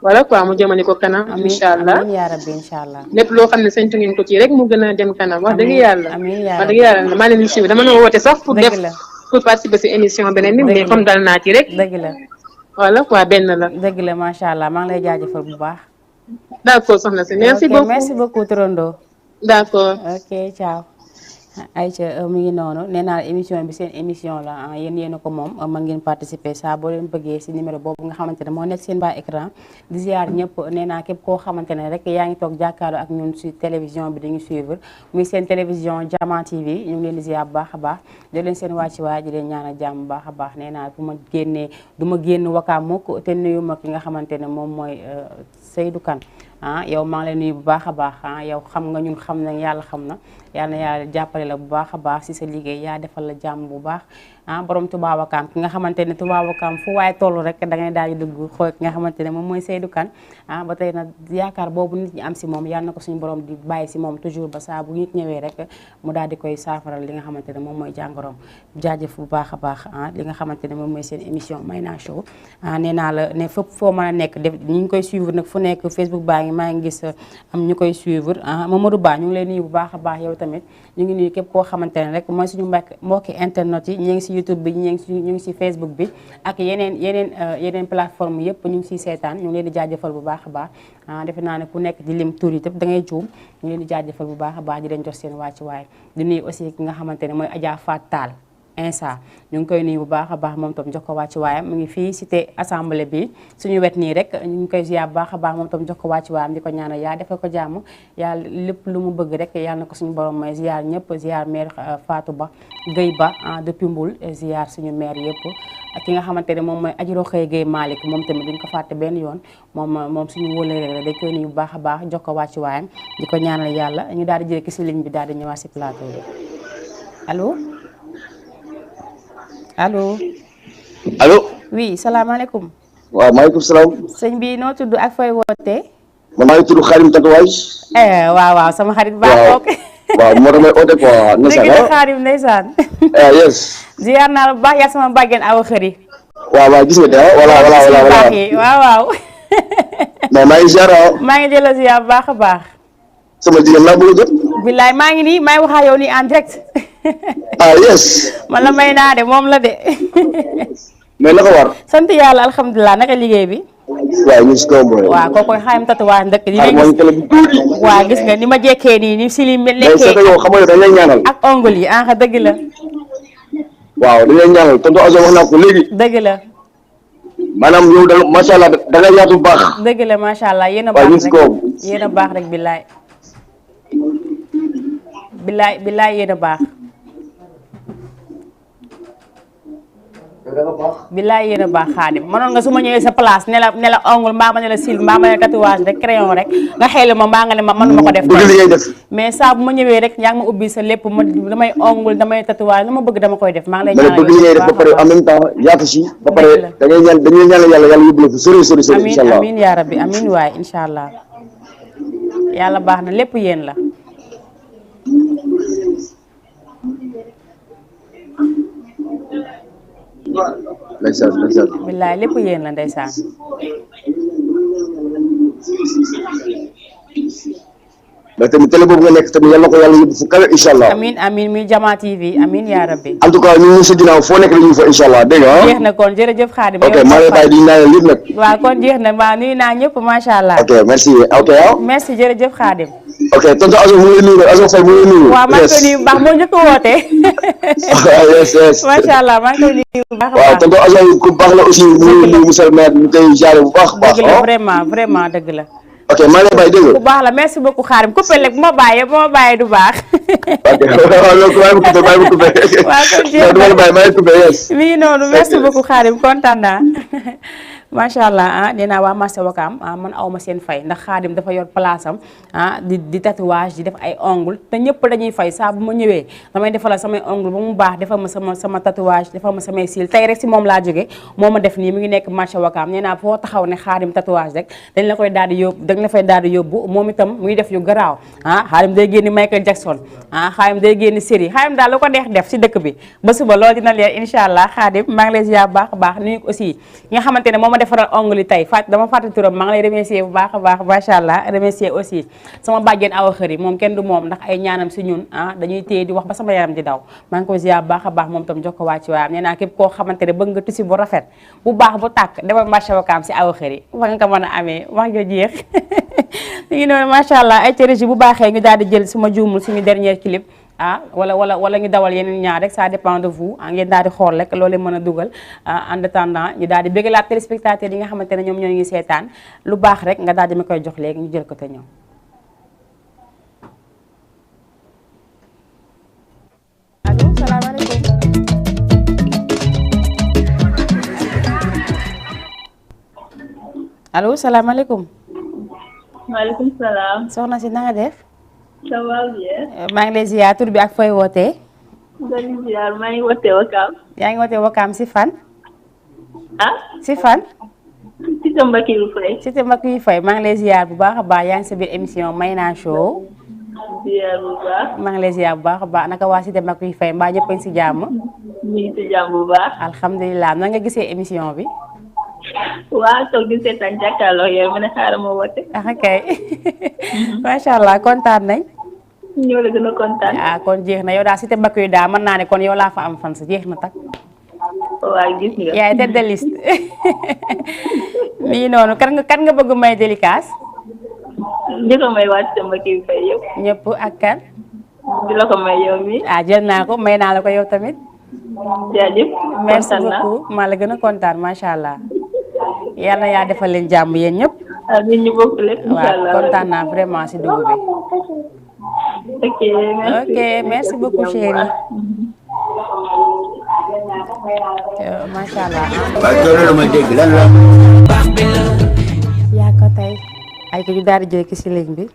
voilà quoi mu jëmale ko kanam incha allah amiin yaa rabbi incha allah lépp loo xam ne séntu ngeen ko ci rek mu gën a dem kanam wax dëgg yàlla amiin yaa wax dëgg yàlla maa leen di suivre dama doon woote sax pour def pour participer si émission beneen bi mais comme dal naa ci rek dëgg la voilà quoi benn la dëgg la macha allah maa ngi lay jaajëfal bu baax d'accord soxna si merci beaucoup merci beaucoup Turando d'accord ok ciao Aïcha mi ngi noonu nee naa émission bi seen émission la yéen a ko moom mën ngeen participer saa boo leen bëggee si numéro boobu nga xamante ne moo nekk seen bas écran di ziar ñëpp nee naa képp koo xamante ne rek yaa ngi toog jàkkaarloo ak ñun si télévision bi dañuy suivre muy seen télévision Jama TV ñu ngi leen di ziar bu baax a baax di leen seen wàcci waay di leen ñaanal jàmm bu baax a baax nee naa bu ma génnee du ma génn Wakaam mukk te nuyu ma ki nga xamante ne moom mooy Seydou Kane yow maa ngi lay nuyu bu baax a baax yow xam nga ñun xam nañ yàlla xam na yàlla na yàlla jàppale la bu baax a baax si sa liggéey yaa defal la jàmm bu baax borom Touba Wakaam ki nga xamante ne Touba Wakaam fu waaye toll rek da ngay daal di dugg xool ki nga xamante ne moom mooy Seydou Kane ba tey nag yaakaar boobu nit ñi am si moom yàlla na ko suñu borom di bàyyi si moom toujours ba saa bu nit ñëwee rek mu daal di koy saafaral li nga xamante ne moom mooy jàngoroom jaajëf bu baax a baax li nga xamante ne moom mooy seen émission Mayna Show nee naa la ne fépp foo mën a nekk def ñu ngi koy suivre nag fu nekk Facebook baa ngi maa ngi gis am ñu koy suivre Mamadou Ba ñu ngi lay nuyu bu baax a baax yow tamit ñu ngi nuyu képp koo xamante ne rek mooy suñu mbokki internet yi ñu ngi si YouTube bi ñu ngi si Facebook bi ak yeneen plateforme yëpp ñu ngi siy seetaan ñu ngi leen di jaajëfal bu baax a baax defe naa ne ku nekk di lim tur yi tëpp da ngay juum ñu leen di jaajëfal bu baax a baax di leen jox seen wàccuwaay di nuyu aussi ki nga xamante ne mooy Adja Fat Tall Insa ñu ngi koy nuyu bu baax a baax moom tam jox ko wàccu waayam mu ngi fii cité assemblée bi suñu wet nii rek ñu ngi koy ziar bu baax a baax moom tam jox ko wàccu waayam di ko ñaanal yaa defal ko jàmm yàlla lépp lu mu bëgg rek yàlla na ko suñu borom may ziar ñëpp ziar maire Fatou Ba Guèye Ba depuis Mboul ziar suñu maire yëpp ak ki nga xamante ne moom mooy Adjiro Xëy Guèye Malick moom tamit duñ ko fàtte benn yoon moom suñu wóolare la dañ koy nuyu bu baax a baax jox ko wàccu waayam di ko ñaanal yàlla ñu daal di jël ki si ligne bi daal di ñëwaat si plateau bi allo allo. allo. oui salaamaaleykum. waaw maaleykum salaam. sëñ bi noo tudd ak fooy wootee. man maa ngi tudd Xaadim Tatouage. waaw sama xarit baax ok. waaw moo tax may oote quoi. dëgg la Xaadim ndeysaan. yes. ziar naa la bu baax yaa sama bàggeen awa xëri. waaw gis nga de waaw. mais maa ngi ziar maa ngi jëla ziar bu baax a baax. sama jigéen laa bëgg a jot. billaay maa ngi nii may waxaa yow nii en direct. yes. man la may naa de moom la de. mais naka war. sant yàlla alhamdulilah naka liggéey bi. waaw ñu si kaw mooy. waaw kooku Xaadim Tatouage ndëkk di gis waaw gis nga ni ma jekkee nii ni si li nekkee. mais yow xam nga dañ lay ñaanal. ak ongle yi dëgg la. waaw dañ lay ñaanal tonton Azo wax naa ko léegi. dëgg la. maanaam yow da macha allah da nga yaatu bu baax. dëgg la macha allah yéen a baax rek yéen a baax rek billaay. billaay yéen a baax. billaay yéen a baax Xaadim mënoon nga su ma ñëwee sa place ne la ongle mbaa ma ne la sil mbaa ma ne la tatouage rek crayon rek nga xëy ma mbaa nga ne ma mënuma ko def mais saa bu ma ñëwee rek yaa ngi ma ubbi sa lépp ma damay ongle damay tatouage lu ma bëgg dama koy def maa ngi lay ñaanal bëgg li ngay def ba pare en même temps yaatu si ba pare dañuy ñaan yàlla yóbbu la fu sori amiin amiin yaa rabbi amiin waay incha allah yàlla baax na lépp yéen la ndeysaan billaay lépp yéen la ndeysaan mais tamit télé boobu nga nekk tamit yal na ko yàlla yóbbu fu kawe incha allah amiin muy Jama TV amiin yaa rabbi en tout cas ñu ngi sa ginnaaw foo nekk dañuy fa incha allah dégg nga jeex na kon jërëjëf Xaadim ok maa ngi bàyyi di ñaanal yëpp nag waaw kon jeex na waaw nuyu naa ñëpp macha allah ok merci ok merci jërëjëf Xaadim ok tonton Azo mu ngi nuyu Azo Faye mu ngi nuyu waaw maa ngi koy nuyu bu baax moo njëkk a woote yes macha allah maa ngi koy nuyu bu baax waaw tonton Azo ku baax la aussi mu ngi nuyu monsieur le maire ñu koy jaare bu baax baax dëgg la vraiment dëgg la ok maa ngi lay bàyyi dégg nga bu baax la merci beaucoup Xaadim coupé rek bu ma bàyyee du baax ok bàyyi ma coupé waaw kon jeex na bàyyi maa ngi coupé yes mi ngi noonu merci beaucoup Xaadim kontaan naa macha allah nee naa waa marché Wakaam man aw ma seen fay ndax Xaadim dafa yor place am di tatouage di def ay ongle te ñëpp dañuy fay saa bu ma ñëwee damay defal samay ongle ba mu baax defal ma sama tatouage defal ma samay cils tey rek si moom laa jóge moo ma def nii mi ngi nekk marché Wakaam nee naa foo taxaw ne Xaadim tatouage rek dañ la koy daal di yóbbu dañ la fay daal di yóbbu moom itam muy def yu garaaw Xaadim day génni Michael Jackson Xaadim day génni série Xaadim daal lu ko neex def si dëkk bi ba suba loolu dina leer incha allah Xaadim maa ngi lay ziar baax a baax nuyu aussi nga xamante ne moom ma defaral ongle tey dama fàtte turam maa ngi lay remercier bu baax a baax macha allah remercier aussi sama bàjjen Awa Xëri moom kenn du moom ndax ay ñaanam si ñun dañuy téye di wax ba sama yaram di daw maa ngi koy ziar bu baax a baax moom tam jox ko wàcc waayam nee naa képp koo xamante ne bëgg nga tusi bu rafet bu baax bu tàkk demal marché Wakaam si Awa Xëri wax nga ko mën a amee wax nga jeex li ngi noonu macha allah ay téréji bu baaxee ñu daal di jël suma juumul suñu dernier clip wala ñu dawal yeneen ñaar rek ça dépend de vous ngeen daal di xool rek loolu mën a dugal en attendant ñu daal di bëggalaat téléspectateurs yi nga xamante ne ñoom ñoo ngi seetaan lu baax rek nga daal di ma koy jox léegi ñu jël ko te ñëw. allo salaamaaleykum. allo salaamaaleykum. maaleykum salaam. soxna si na nga def. ça va bien. maa ngi lay ziar tur bi ak fooy wootee. maa ngi wootee Wakaam. yaa ngi wootee Wakaam si fan. si fan. Cité Mbakiyu Faye. Cité Mbakiyu Faye maa ngi lay ziar bu baax a baax yaa ngi sa biir émission Mayna Show. ziar bu baax. maa ngi lay ziar bu baax a baax naka waa Cité Mbakiyu Faye mbaa ñëpp a ngi si jàmm. ñu ngi si jàmm bu baax. alhamdulilah na nga gisee émission bi. waaw toog di seetaan jàkkaarloo yow mu ne xaaral ma woote. kay macha allah kontaan nañ. ñoo la gën a kontaan. kon jeex na yow daal Cité Mbakiyu daal mën naa ne kon yow laa fa am fan sa jeex na tak. waaw gis nga. yaay tête de liste. nii noonu kan nga bëgg may délicace. di ko may waa Cité Mbakiyu Faye yëpp. ñëpp ak kan. di la ko may yow mi. jël naa ko may naa la ko yow tamit. jaajëf. merci beaucoup maa la gën a kontaan macha allah. yal na yaa defal leen jàmm yéen ñëpp. amiin ñu bokk lépp incha allah waaw kontaan naa vraiment si dugub bi. ok merci ok merci beaucoup chérie. macha allah. waaye loolu ma dégg lan la. yaa ko tey. ay ko ñu daal di jël ki si ligne bi.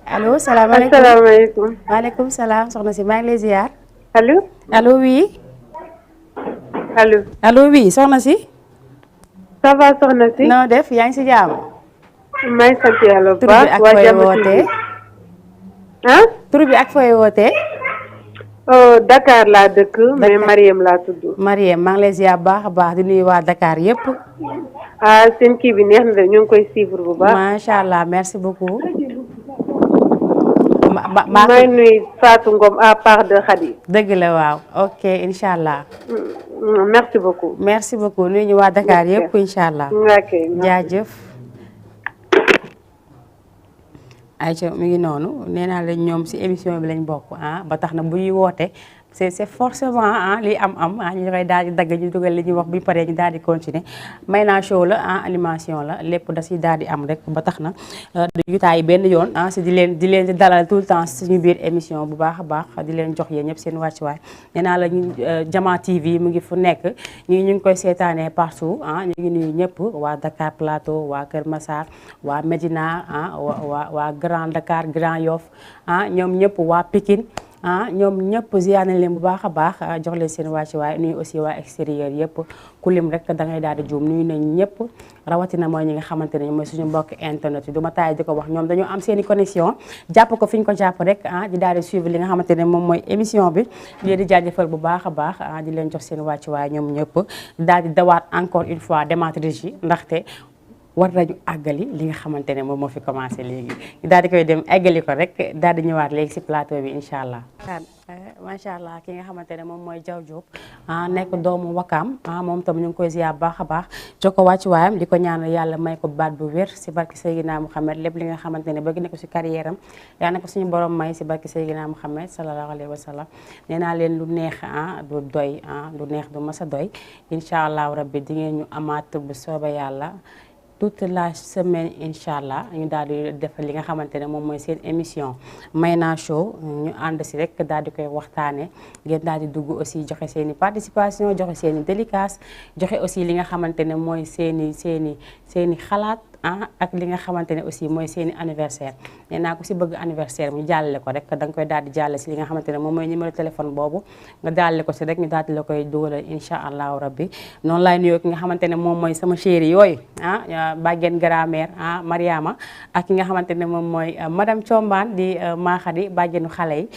allo salaamaaleykum asalaamaaleykum. maaleykum salaam soxna si maa ngi lay ziar. allo. allo oui. allo. allo oui soxna si. ça va soxna si. noo def yaa ngi si jàmm. maa ngi sant yàlla bu baax. tur bi ak fooy wootee. tur bi ak fooy wootee. Dakar laa dëkk. mais Mariem laa tudd. Mariem maa ngi lay ziar baax a baax di nuyu waa Dakar yëpp. seen kii bi neex na de ñu ngi koy suivre bu baax. macha allah merci beaucoup. maa ngi nuyu Fatou Ngom à part de Khady. dëgg la waaw ok incha allah. merci beaucoup. merci beaucoup nuyu ñu waa Dakar yëpp incha allah. ok jaajëf. ayca mi ngi noonu nee naa leen ñoom si émission bi lañ bokk ba tax na bu ñuy woote c'est forcément li am ñu koy daal di dagg ñu dugal li ñuy wax bu paree ñu daal di continuer Mayna Show la animation la lépp da si daal di am rek ba tax na du jutaay benn yoon si di leen di dalal tout le temps suñu biir émission bu baax a baax di leen jox yéen ñëpp seen wàccuwaay nee naa la ñu Jama TV mu ngi fu nekk ñu ngi koy seetaanee partout ñu ngi nuyu ñëpp waa Dakar Plateau waa Kër Massar waa Médina waa Grand Dakar Grand Yoff ñoom ñëpp waa Pikine ñoom ñëpp ziar nañ leen bu baax a baax jox leen seen wàccuwaay nuyu aussi waa extérieur yëpp ku lim rek da ngay daal di juum nuyu nañ ñëpp rawatina mooy ñi nga xamante ne mooy suñu mbokk internet yi du ma taay di ko wax ñoom dañoo am seen i connexion jàpp ko fi ñu ko jàpp rek di daal di suivre li nga xamante ne moom mooy émission bi di leen di jaajëfal bu baax a baax di leen jox seen wàccuwaay ñoom ñëpp daal di dawaat encore une fois dématrice yi ndaxte war nañu àggali li nga xamante ne moom moo fi commencé léegi daal di koy dem àggali ko rek daal di ñëwaat léegi si plateau bi incha allah. macha allah ki nga xamante ne moom mooy Diaw Diop nekk doomu Wakaam moom tam ñu ngi koy ziar baax a baax jox ko wàccu waayam di ko ñaanal yàlla may ko baat bu wér si barki Seydina Mouhamed lépp li nga xamante ne bëgg na ko si carrière am yaa na ko suñu borom may si barki Seydina Mouhamed sallallahu alayhi wa sallam nee naa leen lu neex du doy lu neex du mas a doy incha allah rabbi di ngeen ñu amaat bu soobee yàlla. toute la semaine incha allah ñu daal di def li nga xamante ne moom mooy seen émission Mayna Show ñu ànd si rek daal di koy waxtaanee ngeen daal di dugg aussi joxe seen i participation joxe seen i dédicace joxe aussi li nga xamante ne mooy seen i xalaat ak li nga xamante ne aussi mooy seeni anniversaire nee naa ko si bëgg anniversaire mu jàllale ko rek da nga koy daal di jàlle si li nga xamante ne moom mooy numéro téléphone boobu nga jàllale ko si rek ñu daal di la koy dugalal incha allahu rabbi noonu laay nuyoo ki nga xamante ne moom mooy sama chéri yooyu bàggeen grand-mère Mariama ak ki nga xamante ne moom mooy madame Thiombane di Maaxadi bàggeenu xale yi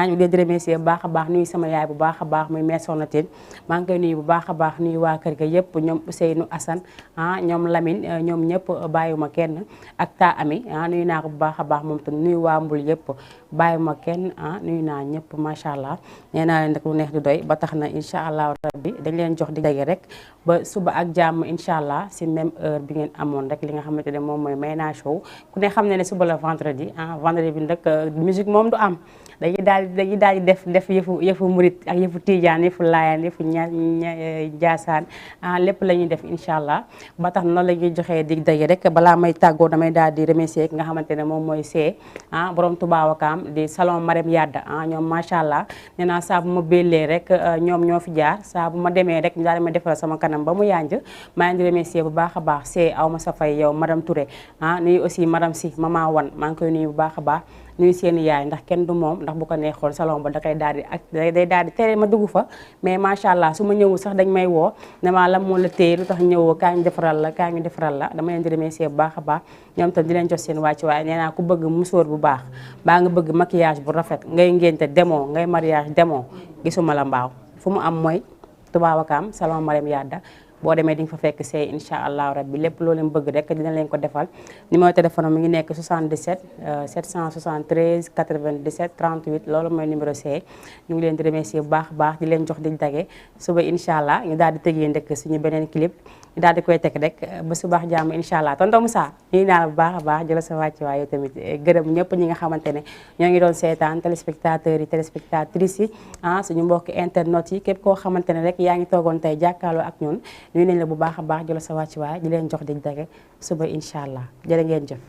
ñu leen di remercier bu baax a baax nuyu sama yaay bu baax a baax muy mère Sonatel maa ngi koy nuyu bu baax a baax nuyu waa kër ga yëpp ñoom Ousseynou Assane ñoom Lamine ñoom ñëpp bàyyiwuma kenn ak taa ami nuyu naa ko bu baax a baax moom tam nuyu waa Mbul yëpp bàyyiwuma kenn nuyu naa ñëpp macha allah nee naa leen rek lu neex di doy ba tax na incha allah rabbi dañ leen jox di dage rek ba suba ak jàmm incha allah si même heure bi ngeen amoon rek li nga xamante ne moom mooy Mayna Show ku ne xam ne ne suba la vendredi vendredi bi nag musique moom du am dañuy daal di def yëfu murit ak yëfu tijaan yëfu laayaan yëfu jaasaan lépp la ñuy def incha allah ba tax noonu la ñuy joxee dig daje rek balaa may tàggoo damay daal di remercier ki nga xamante ne moom mooy see borom Toubawakaam di salon Marème Yadda ñoom macha allah nee naa saa bu ma bellee rek ñoom ñoo fi jaar saa bu ma demee rek ñu daal di ma defal sama kanam ba mu yànj maa ngi di remercier bu baax a baax see aw ma sa fay yow madame Touré nuyu aussi madame si mama wan maa ngi koy nuyu bu baax a baax nuyu seen yaay ndax kenn du moom ndax bu ko neexoon salon ba da koy daal di ak day daal di tere ma dugg fa mais macha allah su ma ñëwul sax dañ may woo ne ma la moo la téye lu tax ñëwoo kaa ñu defaral la dama leen di remercier bu baax a baax ñoom tam di leen jox seen wàcc waaye nee naa ku bëgg musóor bu baax baa nga bëgg maquillage bu rafet ngay ngénte demoo ngay mariage demoo gisuma la mbaaw fu mu am mooy Toubawakaam salon Marème Yadda boo demee di nga fa fekk see incha allahu rabbi lépp loo leen bëgg rek dina leen ko defal numéro téléphone mi ngi nekk 77 773 97 38 loolu mooy numéro see ñu ngi leen di remercier bu baax a baax di leen jox di dage suba incha allah ñu daal di tëjee ndëkk suñu beneen clip ñu daal di koy teg rek ba subax jàmm incha allah tonton Moussa ñu naa la bu baax a baax jëla sa wàcc waaye tamit gërëm ñëpp ñi nga xamante ne ñoo ngi doon seetaan téléspectateurs yi téléspectatrices yi suñu mbokki internet yi képp koo xamante ne rek yaa ngi toogoon tey jàkkaarloo ak ñun nuyu nañ la bu baax a baax jëla sa wàcc waaye di leen jox di dage suba incha allah jërë ngeen jëf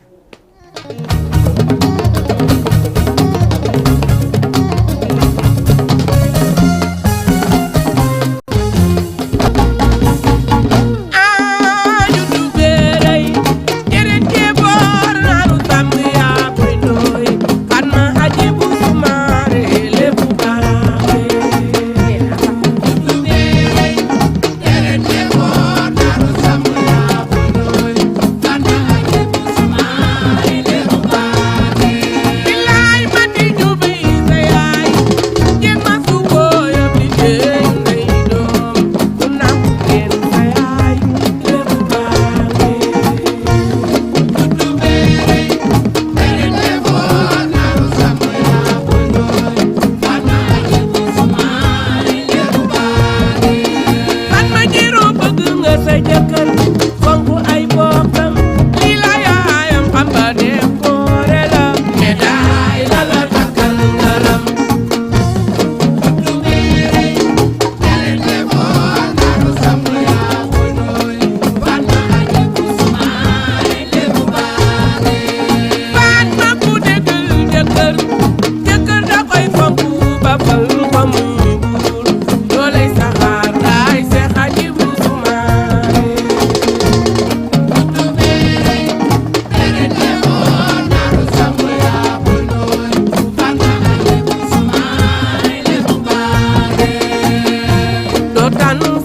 Tanu